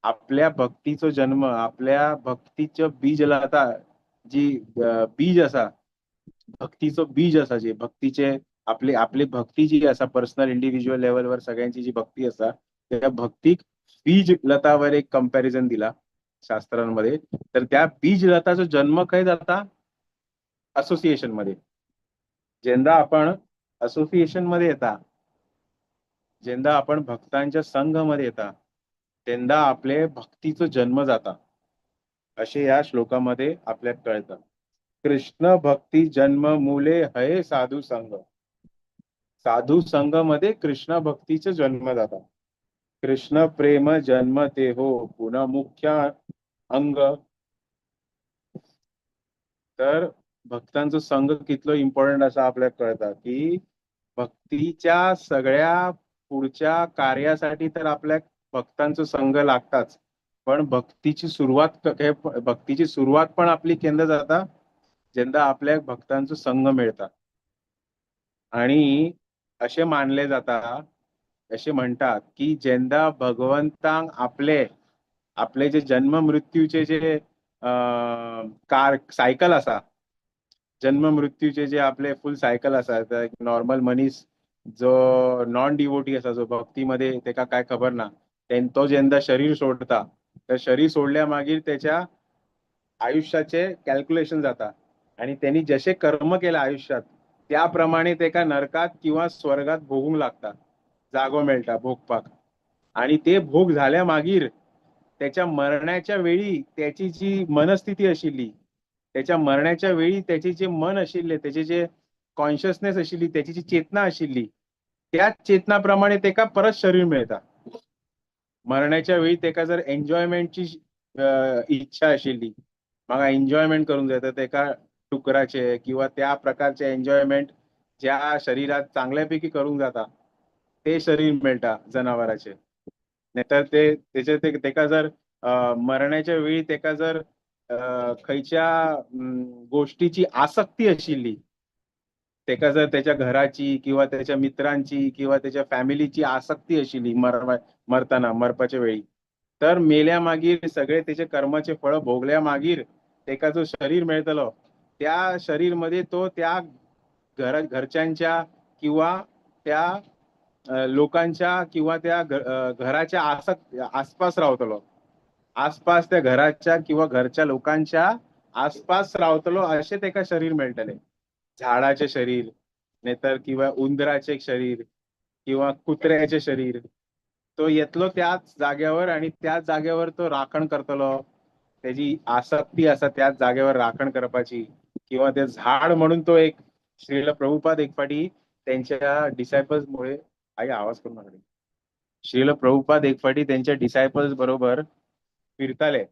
आपल्या भक्तीचो जन्म, आपल्या भक्तीचो बीज लता जी बीज असा, भक्तीचो बीज असा, जे भक्तीचे आपली आपली भक्ती जी असा पर्सनल इंडिव्हिज्युअल लेवलवर सगळ्यांची जी भक्ती असा, त्या भक्तीक बीज लतावर एक कम्पॅरिझन दिला शास्त्रांमध्ये. तर त्या बीज लताचा जन्म खंय जाता? असोसिएशन मध्ये. जेंदा आपण असोसिएशन मध्ये येता, जेंदा आपण भक्तांच्या संघ मध्ये येता, तेंदा आपले भक्तीचो जन्म जाता, असे या श्लोकामध्ये आपल्याला कळतं. कृष्ण भक्ती जन्म मूले हये साधू संघ, साधू संघ मध्ये कृष्ण भक्तीचे जन्म जाता. कृष्ण प्रेम जन्म ते हो पुन्हा मुख्य अंग. तर भक्तांचो संघ कितलो इम्पॉर्टंट असा आपल्याला कळता की भक्तीच्या सगळ्या पुढच्या कार्यासाठी तर आपल्या भक्तांचो संघ लागताच, पण भक्तीची सुरुवात, भक्तीची सुरुवात पण आपली केंद्र जाता जेन्ना आपल्याक भक्तांचो संघ मेळता. आणि असे मानले जाता, असे म्हणतात की जेन्ना भगवंतांक आपले आपले जे जन्म मृत्यूचे जे कार सायकल असा, जन्म मृत्यूचे जे आपले फुल सायकल आसा, नॉर्मल मनीस जो नॉन डिवोटी आसा, जो भक्तीमध्ये तेका काय खबर ना, तो जेन्ना शरीर सोडता, तर शरीर सोडल्या मागीर त्याच्या आयुष्याचे कॅल्क्युलेशन जाता आणि त्यांनी जसे कर्म केले आयुष्यात त्याप्रमाणे तेका नरकात किंवा स्वर्गात भोगूंक लागता, जागो मेळटा भोगपाक. आणि ते भोग झाल्या मागीर त्याच्या मरण्याच्या वेळी त्याची जी मनस्थिती आशिल्ली, त्याच्या मरण्याच्या वेळी त्याचे जे मन आशिल्ले, त्याचे जे कॉन्शियसनेस आशिल्ली, त्याची जी चेतना आशिल्ली, त्याच चेतनाप्रमाणे तेका परत शरीर मेळता. मरण्याच्या वेळी तेका जर एन्जॉयमेंटची इच्छा आशिल्ली, म्हाका एन्जॉयमेंट करूंक जाय, तर तेका डुकराचे किंवा त्या प्रकारचे एन्जॉयमेंट ज्या शरीरात चांगल्यापैकी करूंक जाता ते शरीर मेळटा जनावराचे. नाहीतर ते तेचे तेका जर मरण्याच्या वेळी तेका जर खंयच्या गोष्टीची आसक्ती आशिल्ली, तेका जर त्याच्या घराची किंवा त्याच्या मित्रांची किंवा त्याच्या फॅमिलीची आसक्ती आशिल्ली मरताना, मरपाच्या वेळी, तर मेल्या मागीर सगळे त्याचे कर्माचे फळ भोगल्या मागीर तेका जो शरीर मेळटलो त्या शरीर मध्ये तो त्या घरच्यांच्या किंवा त्या लोकांच्या किंवा त्या घराच्या आसपास रावतलो, आसपास त्या घराच्या किंवा घरच्या लोकांच्या आसपास रावतलो, अशें तेका शरीर मेळटलें. झाडाचे शरीर नाहीतर किंवा उंदराचे शरीर किंवा कुत्र्याचे शरीर, तो येतलो त्याच जाग्यावर आणि त्याच जाग्यावर तो राखण करतलो. त्याची आसक्ती आसा त्याच जाग्यावर राखण करपाची, किंवा ते झाड म्हणून तो एक श्रील प्रभुपाद एक फाटी त्यांच्या डिसायपल्स मुळे, आई आवाज करू नका. श्रील प्रभुपाद एक फाटी त्यांच्या डिसायपल्स बरोबर फिरताले,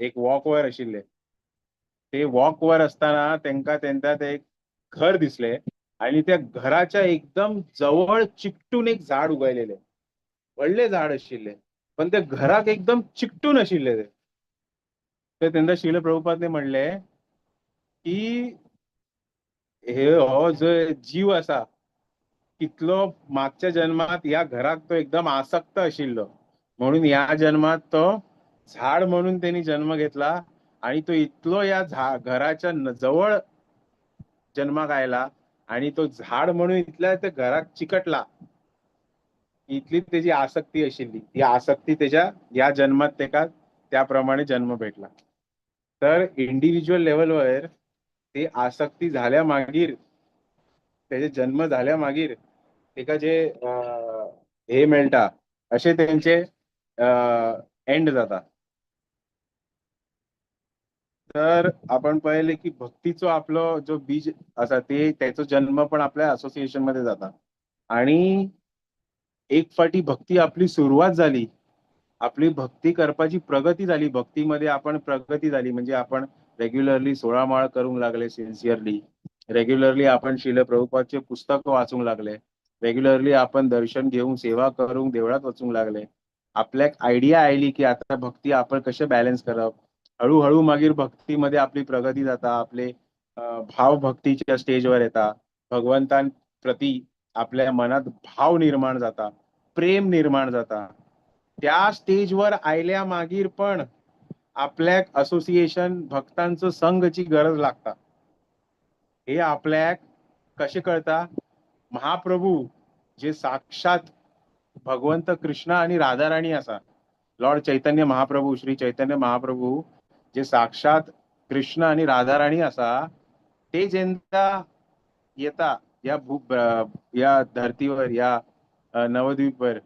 एक वॉकवर आशिल्ले. ते वॉकवर असताना तेंका तेंका ते एक घर दिसले आणि त्या घराच्या एकदम जवळ चिकटून एक झाड उगयलेले, व्हडले झाड आशिल्ले, पण त्या घराक एकदम चिकटून आशिल्ले ते. तर तेन्ना श्रील प्रभुपादने म्हणले की हे हो जो जीव आसा कितलो मागच्या जन्मात ह्या घराक तो एकदम आसक्त आशिल्लो, म्हणून ह्या जन्मात तो झाड म्हणून त्यांनी जन्म घेतला आणि तो इतलो या घराच्या जवळ जन्माक आयला आणि तो झाड म्हणून इतल्या त्या घराक चिकटला, इतली तेजी आसक्ती आशिल्ली. ती आसक्ती तेच्या ह्या जन्मात तेका त्या प्रमाणे जन्म भेटला. तर इंडिव्हिज्युअल लेवलवर ती आसक्ती झाल्या मागीर, तेजे जन्म झाल्या मागीर तेका जे हे मेळटा अशे तेंचे एंड जाता. तर आपण पळयलें की भक्तीचो आपलो जो बीज आसा ते तेचो जन्म पण आपल्या असोसिएशन मध्ये जाता. आणि एक फाटी भक्ती आपली सुरवात झाली, आपली भक्ती करपाची प्रगती झाली, भक्तीमध्ये आपण प्रगती झाली म्हणजे आपण रेग्युलरली 16 माळ करूंक लागले सिन्सिअरली, रेग्युलरली आपण श्रील प्रभुपादचे पुस्तक वाचूंक लागले, रेग्युलरली आपण दर्शन घेऊन सेवा करूंक देवळात वचूंक लागले. आपल्याक आयडिया आयली की आता भक्ती आपण कशें बॅलन्स करप. हळूहळू मागीर भक्तीमध्ये आपली प्रगती जाता, आपले भाव भक्तीच्या स्टेजवर येता, भगवंतांप्रती आपल्या मनात भाव निर्माण जाता, प्रेम निर्माण जाता. त्या स्टेजवर आयल्या मागीर पण आपल्याक असोसिएशन भक्तांचो संघची गरज लागता. हे आपल्याक कशें कळता? महाप्रभू जे साक्षात भगवंत कृष्ण आणि राधाराणी आसा, लॉर्ड चैतन्य महाप्रभू, श्री चैतन्य महाप्रभू जे साक्षात कृष्ण आणि राधाराणी आसा, ते जेन्ना येता या या धर्तीवर, या नवद्वीपवर,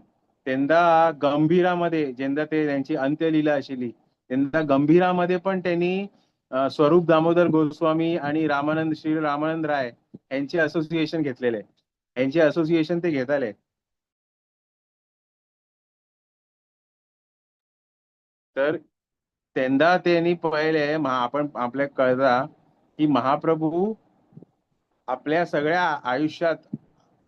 तेन्ना गंभीरामध्ये जेन्ना ते त्यांची अंत्यलीला आशिल्ली तेन्ना गंभीरामध्ये पण त्यांनी स्वरूप दामोदर गोस्वामी आणि रामानंद, श्री रामानंद राय यांचे असोसिएशन घेतलेले, यांचे असोसिएशन ते घेताले. तर तेन्ना तेनी पळयले, आपण आपल्याक कळता की महाप्रभू आपल्या सगळ्या आयुष्यात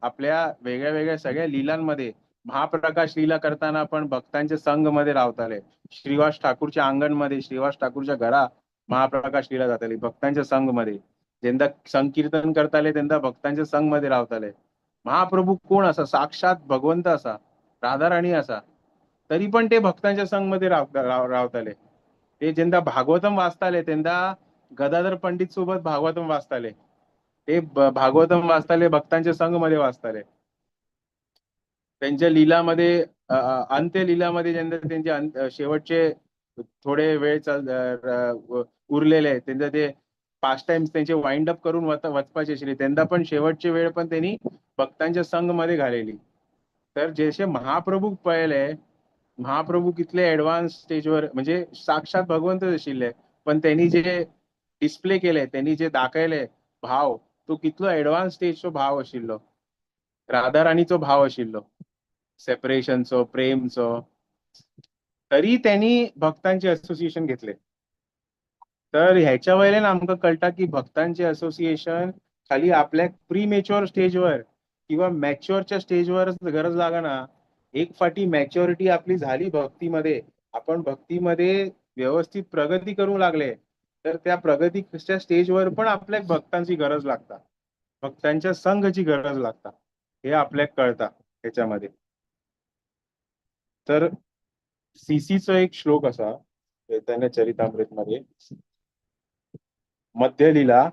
आपल्या वेगळ्या वेगळ्या सगळ्या लीलांमध्ये महाप्रकाश लीला करताना पण भक्तांच्या संघ मध्ये रावताले. श्रीवास ठाकूरच्या अंगणमध्ये, श्रीवास ठाकूरच्या घरा महाप्रकाश लीला जाताली भक्तांच्या संघ मध्ये. जेन्ना संकीर्तन करताले तेन्ना भक्तांच्या संघ मध्ये रावताले. महाप्रभू कोण आसा? साक्षात भगवंत आसा, राधाराणी आसा, तरी पण ते भक्तांच्या संघ मध्ये रावताले. ते जेन्ना भागवतम वाचताले तेन्ना गदाधर पंडित सोबत भागवतम वाचताले, ते भागवतम वाचताले, भक्तांच्या संघ मध्ये वाचताले. त्यांच्या लीलामध्ये अंत्यलीलामध्ये जेन्ना त्यांचे शेवटचे थोडे वेळ उरलेले त्यांचे ते पास्ट टाइम्स त्यांचे वाइंड अप करून वचपाचे आशिल्ले, तेन्ना पण शेवटचे वेळ पण त्यांनी भक्तांच्या संघ मध्ये घालेली. तर जशे महाप्रभूक पळयले, महाप्रभू कितले एडवान्स स्टेजवर म्हणजे साक्षात भगवंतच आशिल्ले, पण त्यांनी जे डिस्प्ले केले, त्यांनी जे दाखयले भाव, तो कितलो एडवान्स स्टेजचो भाव आशिल्लो, राधाराणीचो भाव आशिल्लो, सेपरेशनचो, प्रेमचो, तरी त्यांनी भक्तांचे असोसिएशन घेतले. तर ह्याच्या वयल्यान आमकां कळटा की भक्तांचे असोसिएशन खाली आपल्याक प्री मॅच्युअर स्टेजवर किंवा मॅच्युअरच्या स्टेजवर गरज लागना. एक फाटी मॅच्युअरिटी आपली झाली भक्तीमध्ये, आपण भक्तीमध्ये व्यवस्थित प्रगती करूंक लागले, तर त्या प्रगतीच्या स्टेजवर पण आपल्याक भक्तांची गरज लागता, भक्तांच्या संघाची गरज लागता, हे आपल्याक कळता ह्याच्यामध्ये. तर सीसीचो एक श्लोक असा चैतन्य चरितामृत मध्ये, मध्यलीला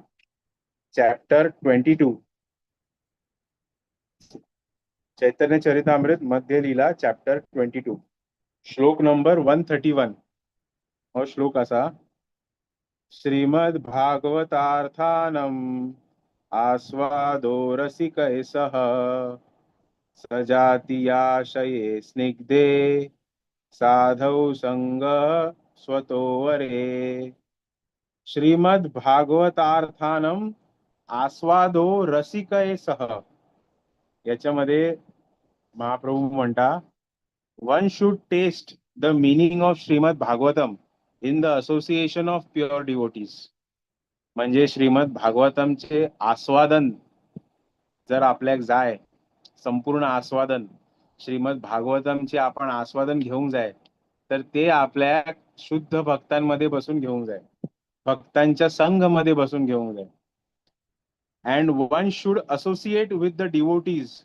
चॅप्टर 22, चैतन्य चरितामृत मध्यलीला चॅप्टर 22, श्लोक नंबर 131. हो श्लोक असा, श्रीमद् भागवतार्थानम आस्वादो रसिकै सह सजातीयाशये स्निग्धे साधौ संग स्वतोवरे. श्रीमद् भागवतार्थानम आस्वादो रसिकय सह, याच्यामध्ये महाप्रभू म्हणता, one should taste the meaning of Shrimad Bhagavatam in the association of pure devotees. म्हणजे श्रीमद भागवतमचे आस्वादन जर आपल्याक जाय, संपूर्ण आस्वादन श्रीमद भागवतमचे आपण आस्वादन घेऊंक जाय, तर ते आपल्या शुद्ध भक्तांमध्ये बसून घेऊन जाय, भक्तांच्या संघमध्ये बसून घेऊन जाय. And one should associate with the devotees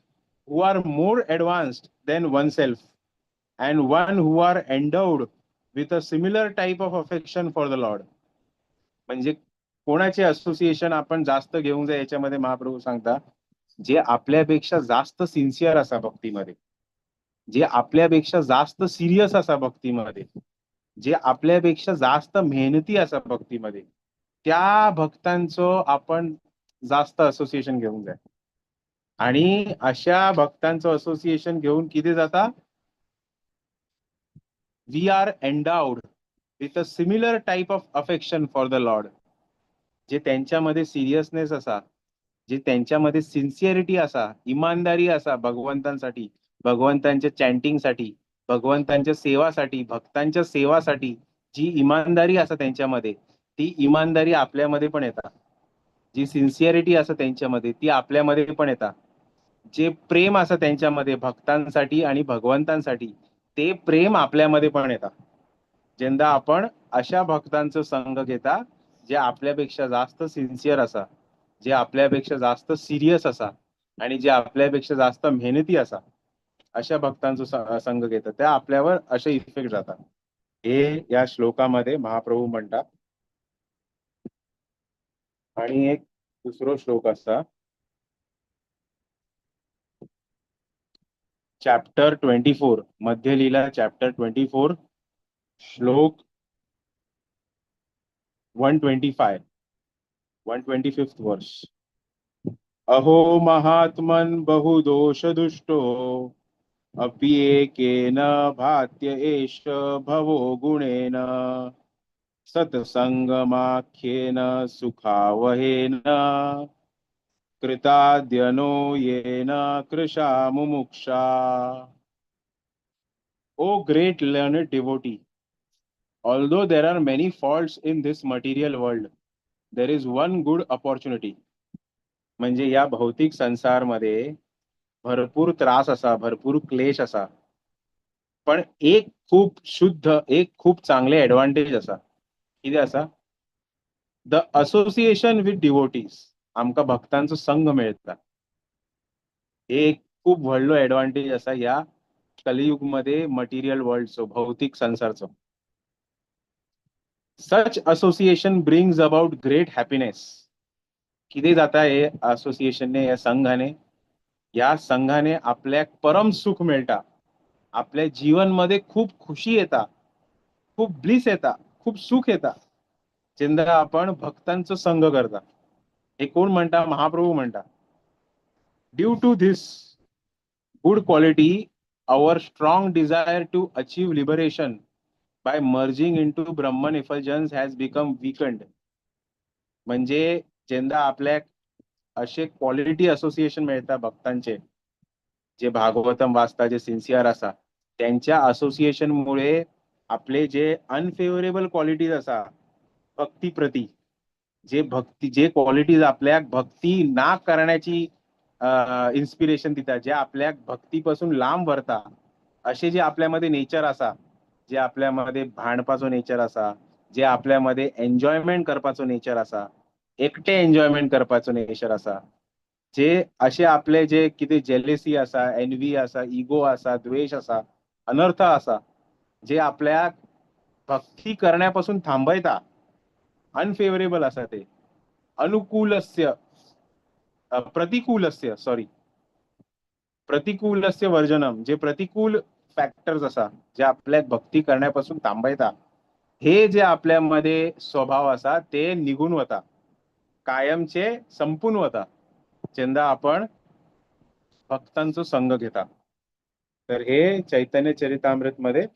who are more advanced than oneself and one who are endowed with a similar type of affection for the Lord. म्हणजे कोणाचे असोसिएशन आपण जास्त घेऊन जाय याच्यामध्ये महाप्रभू सांगता, जे आपल्यापेक्षा जास्त सिन्सिअर असा भक्तीमध्ये, जे आपल्यापेक्षा जास्त सिरियस असा भक्तीमध्ये, जे आपल्यापेक्षा जास्त मेहनती असा भक्तीमध्ये, त्या भक्तांचं आपण जास्त असोसिएशन घेऊन जाय. आणि अशा भक्तांचं असोसिएशन घेऊन किती जाता, we are endowed with a similar type of affection for the Lord. जे त्यांच्यामध्ये सिरियसनेस असा, जे त्यांच्यामध्ये सिन्सिअरिटी असा, इमानदारी असा भगवंतांसाठी, भगवंतांच्या चॅन्टिंगसाठी, भगवंतांच्या सेवासाठी, भक्तांच्या सेवासाठी जी इमानदारी असा त्यांच्यामध्ये, ती इमानदारी आपल्यामध्ये पण येतात. जी सिन्सिअरिटी असं त्यांच्यामध्ये, ती आपल्यामध्ये पण येतात. जे प्रेम असं त्यांच्यामध्ये भक्तांसाठी आणि भगवंतांसाठी, ते प्रेम आपल्यामध्ये पण येतात. जेंदा आपण अशा भक्तांचं संग घेता जे आपल्यापेक्षा जास्त सिन्सिअर असा, जे आपल्यापेक्षा जास्त सिरियस असा आणि जे आपल्यापेक्षा जास्त मेहनती असा, अशा भक्तांचं संग घेतात, त्या आपल्यावर असे इफेक्ट जातात. हे या श्लोकामध्ये महाप्रभू म्हणतात. आणि एक दुसरो श्लोक असा, चॅप्टर 24, मध्यलीला चॅप्टर 24, श्लोक 125, 125th verse. अहो महात्मन बहुदोष दुष्टो अप्येकेन भात्य एष भवो गुणेन सत्संगमाख्येन सुखावहेन कृताद्यनो येन कृशा मुमुक्षा. O great learned devotee, although there are many faults in this material world, there is one good opportunity. म्हणजे या भौतिक संसारमध्ये भरपूर त्रास असा, भरपूर क्लेश असा, पण एक खूप शुद्ध, एक खूप चांगले ऍडव्हान्टेज असा. किती असा? The association with devotees. आमका भक्तांचो संघ मेळता. हे एक खूप व्हडलो ऍडव्हान्टेज असा या कलियुग मध्ये मटेरियल वर्ल्डचो, भौतिक संसारचो. Such association brings about great happiness. किती जाता हे असोसिएशनने, या संघाने, या संघाने आपल्याक परम सुख मेळटा. आपल्या जीवनमध्ये खूप खुशी येता, खूप ब्लिस येता, खूप सुख येता जेन्ना आपण भक्तांचो संग करता. हे कोण म्हणता? महाप्रभू म्हणता. Due to this good quality, our strong desire to achieve liberation by merging into Brahman effulgence has become weakened. म्हणजे जेन्ना आपल्याक असे क्वालिटी असोसिएशन मेळता भक्तांचे, जे भागवतम वाचता, जे सिन्सिअर आसा, त्यांच्या असोसिएशनमुळे आपले जे अनफेवरेबल क्वालिटीज आसा भक्तीप्रती, जे भक्ती, जे क्वालिटीज आपल्याक भक्ती ना करण्याची इन्स्पिरेशन दिता, जे आपल्याक भक्तीपासून लांब व्हरता, असे जे आपल्यामध्ये नेचर आसा, जे आपल्यामध्ये भांडपाचो नेचर आसा, जे आपल्यामध्ये एन्जॉयमेंट करपाचो नेचर आसा, एकटे एन्जॉयमेंट करपाचो नेचर आसा, जे असे आपले जे कितें जेलेसी आसा, एनवी आसा, इगो आसा, द्वेष आसा, अनर्थ आसा, जे आपल्याक भक्ती करण्यापासून थांबयता, अनफेवरेबल आसा ते, अनुकूलस्य प्रतिकूलस्य, सॉरी, प्रतिकूलस्य वर्जनम, जे प्रतिकूल फॅक्टर्स आसा जे आपल्याक भक्ती करण्यापासून थांबयता, हे जे आपल्यामध्ये स्वभाव आसा ते निघून वता, कायमचे संपून वता जेन्ना आपण भक्तांचो संग घेता. तर हे चैतन्य चरितामृत मध्ये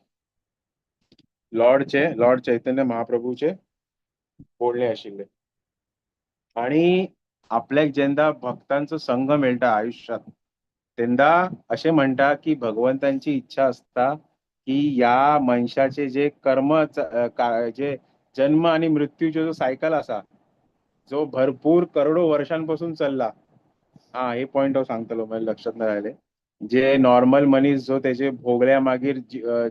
लॉर्डचे, लॉर्ड चैतन्य महाप्रभूचे बोलणे आशिल्ले. आणि आपल्याक जेन्ना भक्तांचो संग मेळटा आयुष्यात, तेन्ना अशें म्हणटा की भगवंतांची इच्छा आसता की ह्या मनशाचे जे कर्म जे जन्म आणि मृत्यूचो जो सायकल आसा, जो भरपूर करोडो वर्षांपासून चल्ला. हा, हे पॉइंट हांव सांगतलो, मला लक्षात न राहिले. जे नॉर्मल मनीस जो तेजे भोगल्या मागीर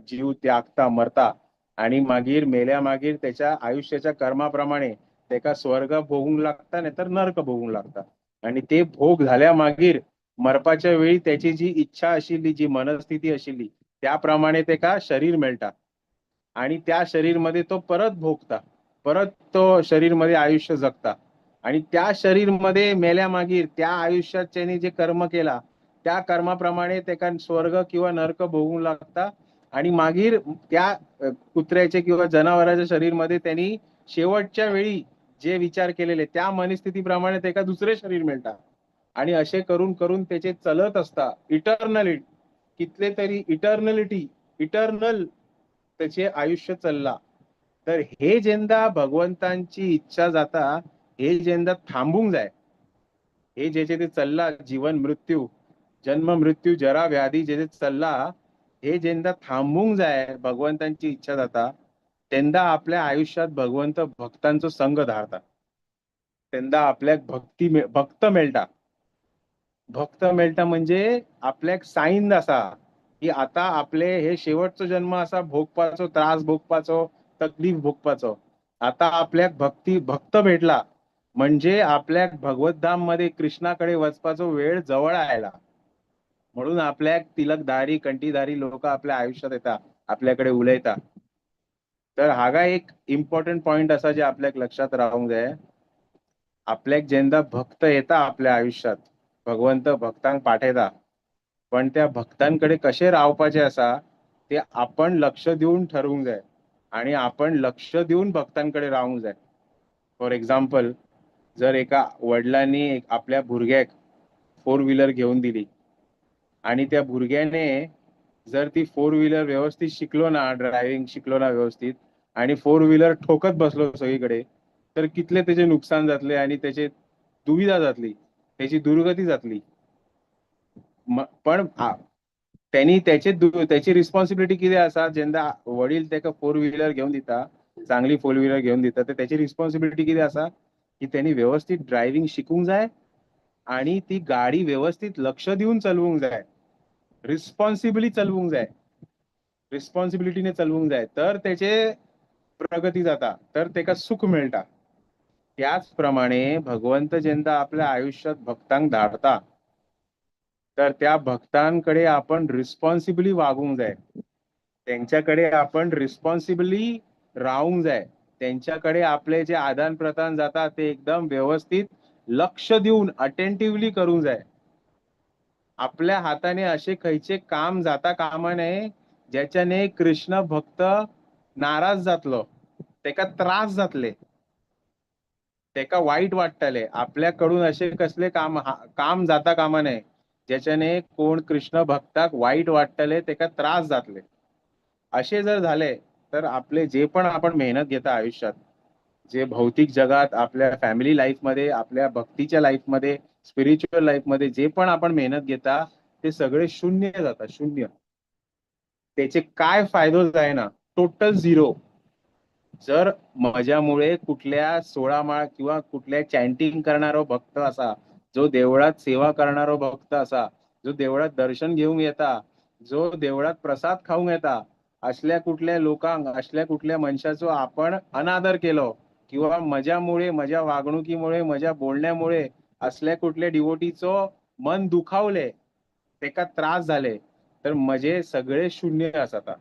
जीव त्यागता, मरता आणि मागीर मेल्या मागीर त्याच्या आयुष्याच्या कर्माप्रमाणे तेका स्वर्ग भोगूंक लागता, नाही तर नर्क भोगूंक लागता. आणि ते भोग झाल्या मागीर मरपाच्या वेळी त्याची जी इच्छा आशिल्ली, जी मनस्थिती आशिल्ली, त्याप्रमाणे तेका शरीर मेळटा आणि त्या शरीर मध्ये तो परत भोगता, परत तो शरीर मध्ये आयुष्य जगता. आणि त्या शरीर मध्ये मेल्या मागीर त्या आयुष्यात त्याने जे कर्म केला त्या कर्माप्रमाणे तेका स्वर्ग किंवा नर्क भोगूंक लागता. आणि मागीर त्या कुत्र्याचे किंवा जनावरांच्या शरीर मध्ये त्यांनी शेवटच्या वेळी जे विचार केलेले त्या मनस्थितीप्रमाणे तेका दुसरे शरीर मेळटा. आणि असे करून करून त्याचे चलत असता इटर्नली, कितले तरी इटर्नलिटी, इटर्नल त्याचे आयुष्य चलला. तर हे जेन्ना भगवंतांची इच्छा जाता, हे जेन्ना थांबूंक जाय, हे जेचे ते चल्ला जीवन मृत्यू, जन्म मृत्यू, जरा व्याधी जे चल्ला, हे जेन्ना थांबूंक जाय, भगवंतांची इच्छा जाता, तेन्ना आपल्या आयुष्यात भगवंत भक्तांचो संग धाडता. तेन्ना आपल्याक भक्ती भक्त मेळटा. भक्त मेळटा म्हणजे आपल्याक सायन आसा की आता आपले हे शेवटचो जन्म आसा, भोगपाचो, त्रास भोगपाचो, तकलीफ भोगपाचो. आता आपल्याक भक्ती भक्त भेटला म्हणजे आपल्याक भगवतधाम मध्ये कृष्णाकडे वचपाचो वेळ जवळ आयला. म्हणून आपल्याक तिलकधारी कंठीधारी लोक आपल्या आयुष्यात येता, आपल्याकडे उलयता. तर हागा एक इम्पॉर्टंट पॉइंट आसा जे आपल्याक लक्षात रावंक जाय. आपल्याक जेन्ना भक्त येता आपल्या आयुष्यात, भगवंत भक्तांक पाठयता, पण त्या भक्तांकडे कशें रावपाचें आसा ते आपण लक्ष दिवन ठरवूंक जाय आणि आपण लक्ष दिवन भक्तांकडे रावूंक जाय. फॉर एक्झाम्पल, जर एका वडिलांनी आपल्या भुरग्याक फोर व्हीलर घेवन दिली आणि त्या भुरग्याने जर ती फोर व्हीलर व्यवस्थित शिकलो ना, ड्रायव्हिंग शिकलो ना व्यवस्थित, आणि फोर व्हीलर ठोकत बसलो सगळीकडे, तर कितले तेजे नुकसान जातले आणि त्याचे दुविधा जातली, त्याची दुर्गती जातली. पण त्यांनी त्याचे त्याची रिस्पॉन्सिबिलिटी कितें आसा, जेन्ना वडील तेका फोर व्हीलर घेवन दिता, चांगली फोर व्हीलर घेवन दिता, तर त्याची रिस्पॉन्सिबिलिटी कितें आसा की त्यांनी व्यवस्थित ड्रायव्हिंग शिकूंक जाय आणि ती गाडी व्यवस्थित लक्ष दिवन चलवूंक जाय, रिस्पॉन्सिबली चलवूंक जाय, रिस्पॉन्सिबिलिटीने चलवूंक जाय, तर त्याचे प्रगती जाता, तर तेका सुख मेळटा. त्याच प्रमाणे भगवंत जेन्ना आपल्या आयुष्यात भक्तांक धाडता, तर त्या भक्तांकडे आपण रिस्पॉन्सिबली वागूंक जाय, त्यांच्याकडे आपण रिस्पॉन्सिबली रावूंक जाय, त्यांच्याकडे आपले जे आदान प्रदान जाता ते एकदम व्यवस्थित लक्ष दिवन अटेंटिव्हली करूंक जाय. आपल्या हाताने असे खंयचे काम जाता कामा नये ज्याच्याने कृष्ण भक्त नाराज जातलो, तेका त्रास जातले, तेका वाईट वाटतले. आपल्याकडून असे कसले काम काम जाता कामा नये ज्याच्याने कोण कृष्ण भक्ताक वाईट वाटतले, तेका त्रास जातले. असे जर झाले तर आपले जे पण आपण मेहनत घेता आयुष्यात, जे भौतिक जगात, आपल्या फॅमिली लाईफ मध्ये, आपल्या भक्तीच्या लाईफ मध्ये, स्पिरिच्युअल लाईफ मध्ये जे पण आपण मेहनत घेता ते सगळे शून्य जाता, शून्य. त्याचे काय फायदो जायना, टोटल झिरो. जर म्हज्यामुळे कुठल्या 16 माळ किंवा कुठल्या चॅन्टिंग करणारो भक्त असा, जो देवळात सेवा करणारो भक्त असा, जो देवळात दर्शन घेऊंक येता, जो देवळात प्रसाद खाऊंक येता, असल्या कुठल्या लोकांक, असल्या कुठल्या मनशाचो आपण अनादर केलो किंवा म्हज्यामुळे, म्हज्या वागणुकीमुळे, म्हज्या बोलण्यामुळे असल्या कुठल्या डिवोटीचो मन दुखावले, तेका त्रास झाले, तर म्हजे सगळे शून्य आसाता.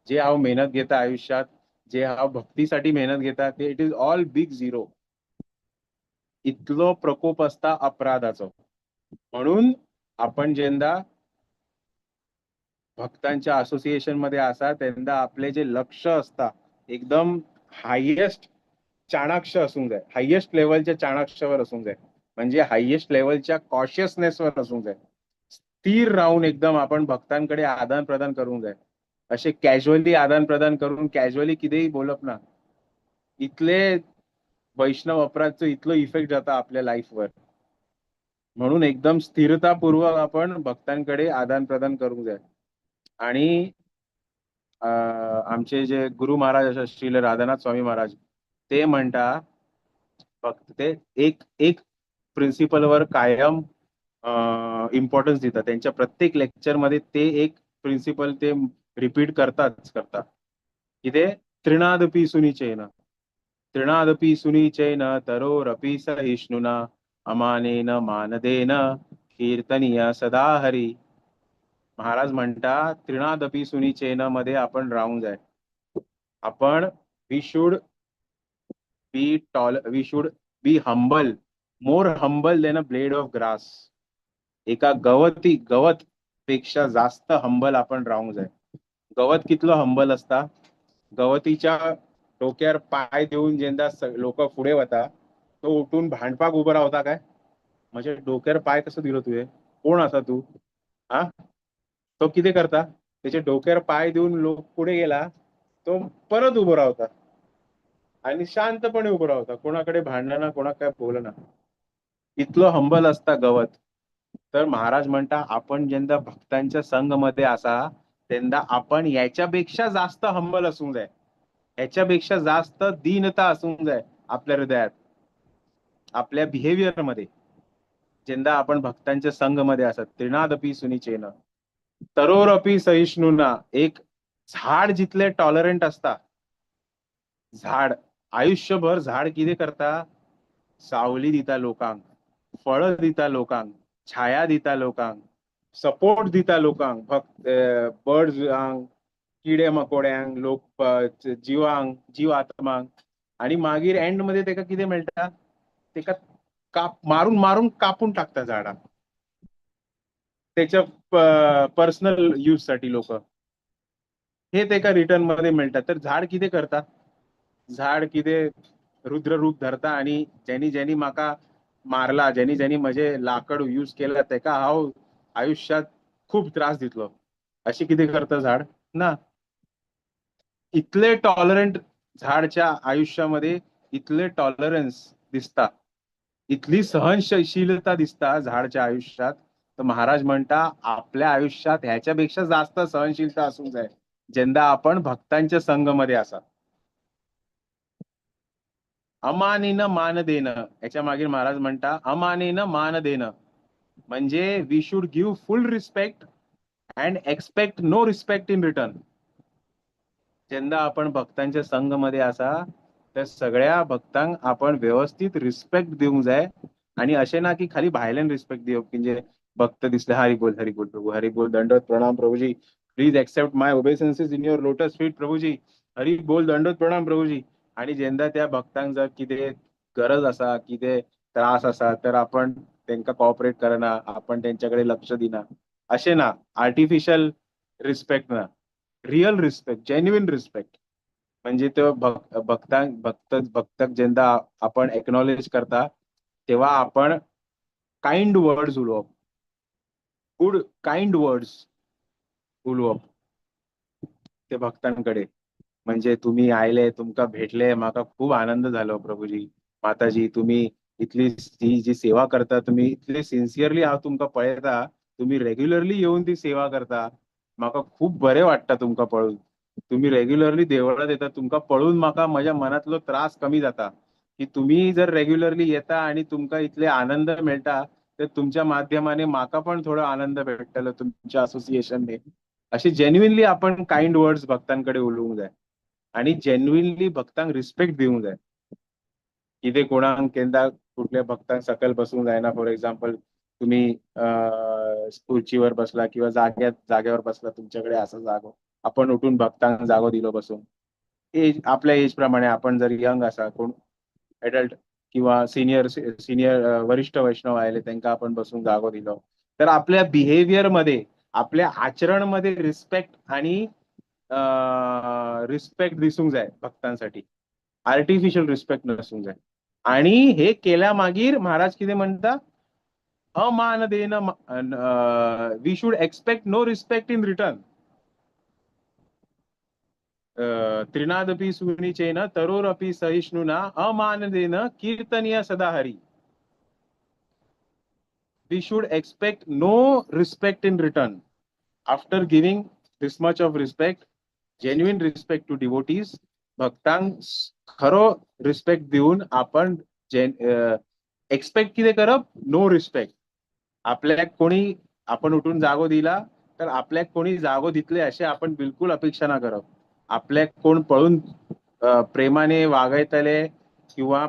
जे हांव मेहनत घेता आयुष्यात, जे हांव भक्तीसाठी मेहनत घेता, ते it is all big zero. इतलो प्रकोप असता अपराधाचो. म्हणून आपण जेन्ना भक्तांच्या असोसिएशन मध्ये आसा तेन्ना आपले जे लक्ष असता एकदम हायेस्ट चाणाक्ष असूंक जाय, हायेस्ट लेवलच्या चाणाक्षवर असूंक जाय, म्हणजे हायेस्ट लेवलच्या कॉशियसनेसवर असूंक जाय. स्थिर राहून एकदम आपण भक्तांकडे आदान प्रदान करूंक जाय. असे कॅज्युअली आदान प्रदान करून कॅज्युअली कितेंय बोलप ना. इतले वैष्णव अपराधचो इतलो इफेक्ट जाता आपल्या लाईफवर. म्हणून एकदम स्थिरतापूर्वक आपण भक्तांकडे आदान प्रदान करूंक जाय. आणि आमचे जे गुरु महाराज आसा, श्रील राधानाथ स्वामी महाराज, ते म्हणटा, फक्त ते एक एक प्रिन्सिपलवर कायम इम्पॉर्टन्स दितात. त्यांच्या प्रत्येक लेक्चरमध्ये ते एक प्रिन्सिपल ते रिपीट करताच करता. कितें? तृणादपि सुनीचेन, तृणादपि सुनीचेन तरोरपि सहिष्णुना अमानेन मानदेन कीर्तनीय सदा हरी. महाराज म्हणटा, तृणादपि सुनीचेन मध्ये आपण राहून जाय. आपण we should be humble, more humble than a blade of grass. एका गवत पेक्षा जास्त हंबल आपण राहूंक जाय. गवत कितलो हंबल असता! गवतीच्या डोक्यार पाय देऊन जेन्ना लोक फुडें वता, तो उठून भांडपाक उबो रावता काय, "म्हज्या डोक्यार पाय कसो दिलो तुवें? कोण आसा तूं?" आ, तो कितें करता? तेच्या डोक्यार पाय दिवन लोक फुडें गेला, तो परत उबो रावता आणि शांतपणे उभं रावता. कोणाकडे भांडना, कोणाक काय बोलना. इतलो हंबल असता गवत. तर महाराज म्हणता, आपण जेन्ना भक्तांच्या संघ मध्ये असा, तेन्ना आपण याच्यापेक्षा जास्त हंबल असूंक जाय, याच्यापेक्षा जास्त दीनता असूंक जाय आपल्या हृदयात, आपल्या बिहेवियर मध्ये, जेन्ना आपण भक्तांच्या संघ मध्ये असत. तृणादपि सुनीचेन तरोरपि सहिष्णुना. एक झाड जितले टॉलरंट असता, झाड आयुष्यभर, झाड कितें करता? सावली दिता लोकांक, फळ दिता लोकांक, छाया दिता लोकांक, सपोर्ट दिता लोकांक, भक्त बर्ड्सांक, किडे मकोड्यांक, लोक जिवांक, जीव आत्मांक. आणि मागीर एंड मध्ये तेका कितें मेळटा? तेका काप मारून मारून कापून टाकता झाडां त्याच्या पर्सनल यूज साठी लोक. हे तेका रिटर्न मध्ये मेळटा. तर झाड कितें करता? झाड कितें रुद्र रूप धरता आणि ज्यांनी ज्यांनी म्हाका मारला, ज्यांनी ज्यांनी म्हजे लाकड यूज केला, तेका हांव आयुष्यात खूप त्रास दितलो, अशी कितें करता झाड? ना. इतले टॉलरंट, झाडच्या आयुष्यामध्ये इतले टॉलरन्स दिसता, इतली सहनशीलता दिसता झाडच्या आयुष्यात. तर महाराज म्हणता, आपल्या आयुष्यात ह्याच्यापेक्षा जास्त सहनशीलता असूंक जाय, जेन्ना आपण भक्तांच्या संघ मध्ये असा. अमानीन मान देणं. याच्या मागीर महाराज म्हणता, अमानीन मान देणं म्हणजे we should give full respect and expect no respect in return. जेन्ना आपण भक्तांच्या संघ मध्ये असा, त्या सगळ्या भक्तांक आपण व्यवस्थित रिस्पेक्ट दिवंक जाय. आणि अशें ना की खाली भायल्यान रिस्पेक्ट दिवप, म्हणजे भक्त दिसले, "हरी बोल, हरी बोल प्रभू, हरी बोल, दंडवत प्रणाम Prabhuji, please accept my obeisances in your lotus feet Prabhuji, Hari बोल, दंडवत प्रणाम प्रभूजी." आणि जेन्ना त्या भक्तांक जर कितें गरज आसा, कितें त्रास आसा, तर आपण तेंका कॉपरेट करना, आपण तेंच्याकडे लक्ष दिना, अशें ना. आर्टिफिशियल रिस्पेक्ट ना, रिअल रिस्पेक्ट, जेन्युइन रिस्पेक्ट. म्हणजे तो भक्तांक भक्त भक्ताक जेन्ना आपण एक्नॉलेज करता, तेव्हा आपण काइंड वर्ड्स उलोवप, गुड काइंड वर्ड्स उलोवप ते भक्तांकडे. म्हणजे तुम्ही आयले, तुमकां भेटले, म्हाका खूब आनंद जालो प्रभूजी, माताजी. तुम्ही इतली ही जी सेवा करता तुम्ही इतली सिन्सियरली, हांव तुमकां पळयता, तुम्ही रेग्युलरली येवन ती सेवा करता, म्हाका खूब बरें वाटता तुमकां पळोवन. तुम्ही रेग्युलरली देवळात येता, तुमकां पळोवन म्हाका म्हज्या मनांतलो त्रास कमी जाता, की तुम्ही जर रेग्युलरली येता आणि तुमकां इतले आनंद मेळटा, तर तुमच्या माध्यमाने म्हाका पण थोडो आनंद भेटतलो तुमच्या असोसिएशनने. असे जेन्युइनली आपण काइंड वर्ड्स भक्तांकडे उलोवंक जाय आणि जेन्युइनली भक्तांक रिस्पेक्ट दिवंक जाय. कितें कोणाक केन्ना कुठल्या भक्तांक सकयल बसूंक जायना. फॉर एक्झाम्पल, तुम्ही खुर्चीवर बसला किंवा जाग्यावर बसला, तुमच्याकडे असा जागो, आपण उठून भक्तांक जागो दिलो बसून. एज, आपल्या एज प्रमाणे, आपण जर यंग आसा, कोण एडल्ट किंवा सिनियर सिनियर वरिष्ठ वैष्णव आयले, तांकां आपण बसून जागो दिलो, तर आपल्या बिहेवियर मध्ये, आपल्या आचरण मध्ये रिस्पेक्ट आणि रिस्पेक्ट दिसूंक जाय भक्तांसाठी. आर्टिफिशियल रिस्पेक्ट नसूंक जाय. आणि हे केल्या मागीर महाराज कितें म्हणटा? अमान then, we should expect no respect in return. तृणादपि सुनीचेन तरोरपि सहिष्णुना अमानदेन कीर्तनीय सदा Hari. We should expect no respect in return. After giving this much of respect, Genuine respect to devotees. भक्तांक खरो रिस्पेक्ट दिवन आपण एक्सपेक्ट कितें करप, नो रिस्पेक्ट. आपल्याक कोणी आपण उठून जागो दिला तर आपल्याक कोणी जागो दितले अशें आपण बिलकुल अपेक्षा ना करप. आपल्याक कोण पळून प्रेमाने वागयतले किंवा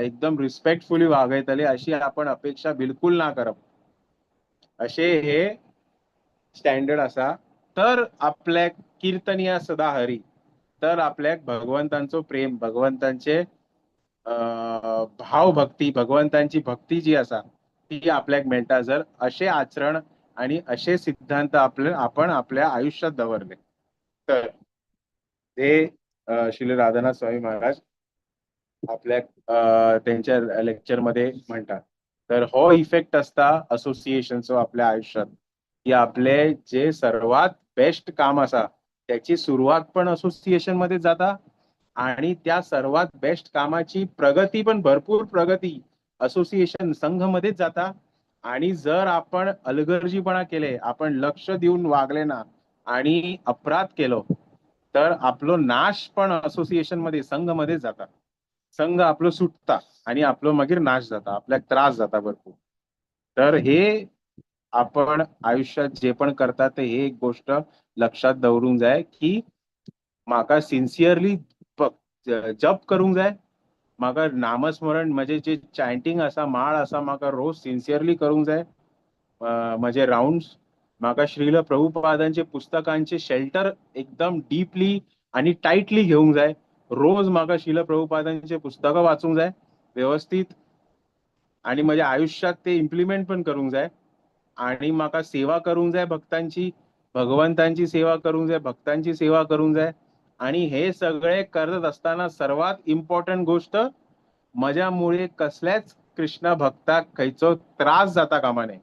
एकदम रिस्पेक्टफुली वागयतले अशी आपण अपेक्षा बिलकुल ना करप. अशे हे स्टँडर्ड आसा. तर आपल्याक कीर्तनिया सदा हरी, तर आपल्याक भगवंतांचो प्रेम, भगवंतांचे भावभक्ती, भगवंतांची भक्ती जी आसा ती आपल्याक मेळटा जर अशे आचरण आणि असे सिद्धांत आपले आपण आपल्या आयुष्यात दवरले तर. ते श्री राधानाथ स्वामी महाराज आपल्या त्यांच्या लेक्चर मध्ये म्हणतात. तर हो इफेक्ट असता असोसिएशनचो आपल्या आयुष्यात, की आपले जे सर्वात बेस्ट काम आसा त्याची सुरुवात पण असोसिएशन मध्ये जाता आणि त्या सर्वात बेस्ट कामाची प्रगती पण, भरपूर प्रगती असोसिएशन संघ मध्येच जाता. आणि जर आपण अलगर्जीपणा केले, आपण लक्ष देऊन वागले ना आणि अपराध केलो तर आपलो नाश पण असोसिएशन मध्ये, संघ मध्ये जाता. संघ आपलो सुटता आणि आपलो मागीर नाश जाता, आपल्याक त्रास जाता भरपूर. तर हे आपण आयुष्यात जे पण करता ते हे एक गोष्ट लक्षात दवरूंक जाय की म्हाका सिन्सियरली जप करूंक जाय, म्हाका नामस्मरण म्हजें जे चॅन्टिंग आसा, माळ आसा, म्हाका रोज सिन्सियरली करूंक जाय म्हजे राउंड्स. म्हाका श्रील प्रभुपादांचे पुस्तकांचे शेल्टर एकदम डीपली आणि टायटली घेवंक जाय. रोज म्हाका श्रील प्रभुपादांचे पुस्तकां वाचूंक जाय व्यवस्थीत आणि म्हज्या आयुष्यात ते इम्प्लिमेंट पण करूंक जाय. आणि म्हाका सेवा करूंक जाय भक्तांची, भगवंतांची सेवा करूंक जाय, भक्तांची सेवा करूंक जाय. आणि हे सगळे करत असताना सर्वात इम्पॉर्टंट गोष्ट, म्हज्यामुळे कसल्याच कृष्ण भक्ताक खंयचो त्रास जाता कामा नये.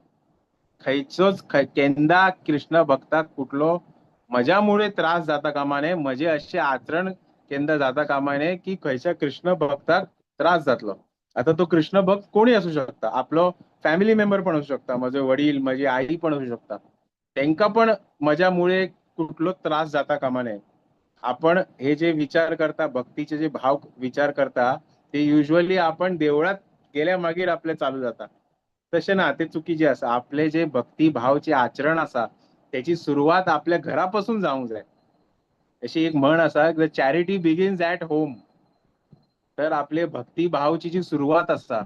खंयचोच केन्ना कृष्ण भक्ताक कुठलो म्हज्यामुळे त्रास जाता कामा नये, म्हजे अशें आचरण केन्ना जाता कामा नये की खंयच्या कृष्ण भक्ताक त्रास जातलो. आता तो कृष्ण भक्त कोणी असू शकता, आपलो फॅमिली मेंबर पण असू शकता, म्हजो वडील, म्हजी आई पण असू शकता, तेंका पण म्हज्यामुळे कुठलो त्रास जाता कामा नये. आपण हे जे विचार करता, भक्तीचे जे भाव विचार करता, ते युजली आपण देवळात गेल्या मागीर आपले चालू जाता. तशें ना, ते चुकीचे आसा. आपले जे भक्ती भावचे आचरण आसा त्याची सुरवात आपल्या घरापासून जावंक जाय. अशी एक म्हण आसा, charity begins at home. तर आपले भक्ती भावची जी सुरवात आसा,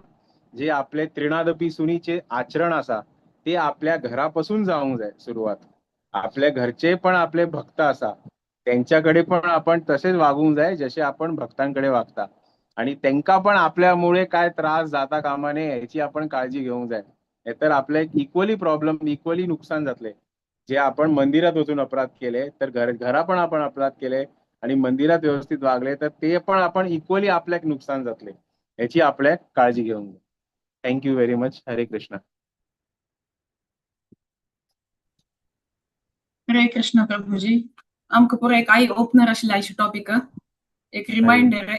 जे आपले त्रिणादपी सुनीचे आचरण आसा, ते आपल्या घरापासून जावंक जाय सुरवात. आपल्या घरचे पण आपले भक्त आसा, त्यांच्याकडे पण आपण तसेच वागूंक जाय जसे आपण भक्तांकडे वागता. आणि तेंका पण आपल्यामुळे काय त्रास जाता कामा नये याची आपण काळजी घेवंक जाय. नाहीतर आपले इक्वली प्रॉब्लेम, इक्वली नुकसान जातले. जे आपण मंदिरात वचून अपराध केले तर घरा पण आपण अपराध केले आणि मंदिरात व्यवस्थित वागले तर ते पण आपण इक्वली आपल्याक नुकसान जातले, याची आपल्याक काळजी घेवंक जाय. Thank you very much. Hare Krishna. Hare Krishna Prabhuji. आमकां पुरो एक I opener आशिल्लें आयचे टॉपिक, एक रिमायंडर.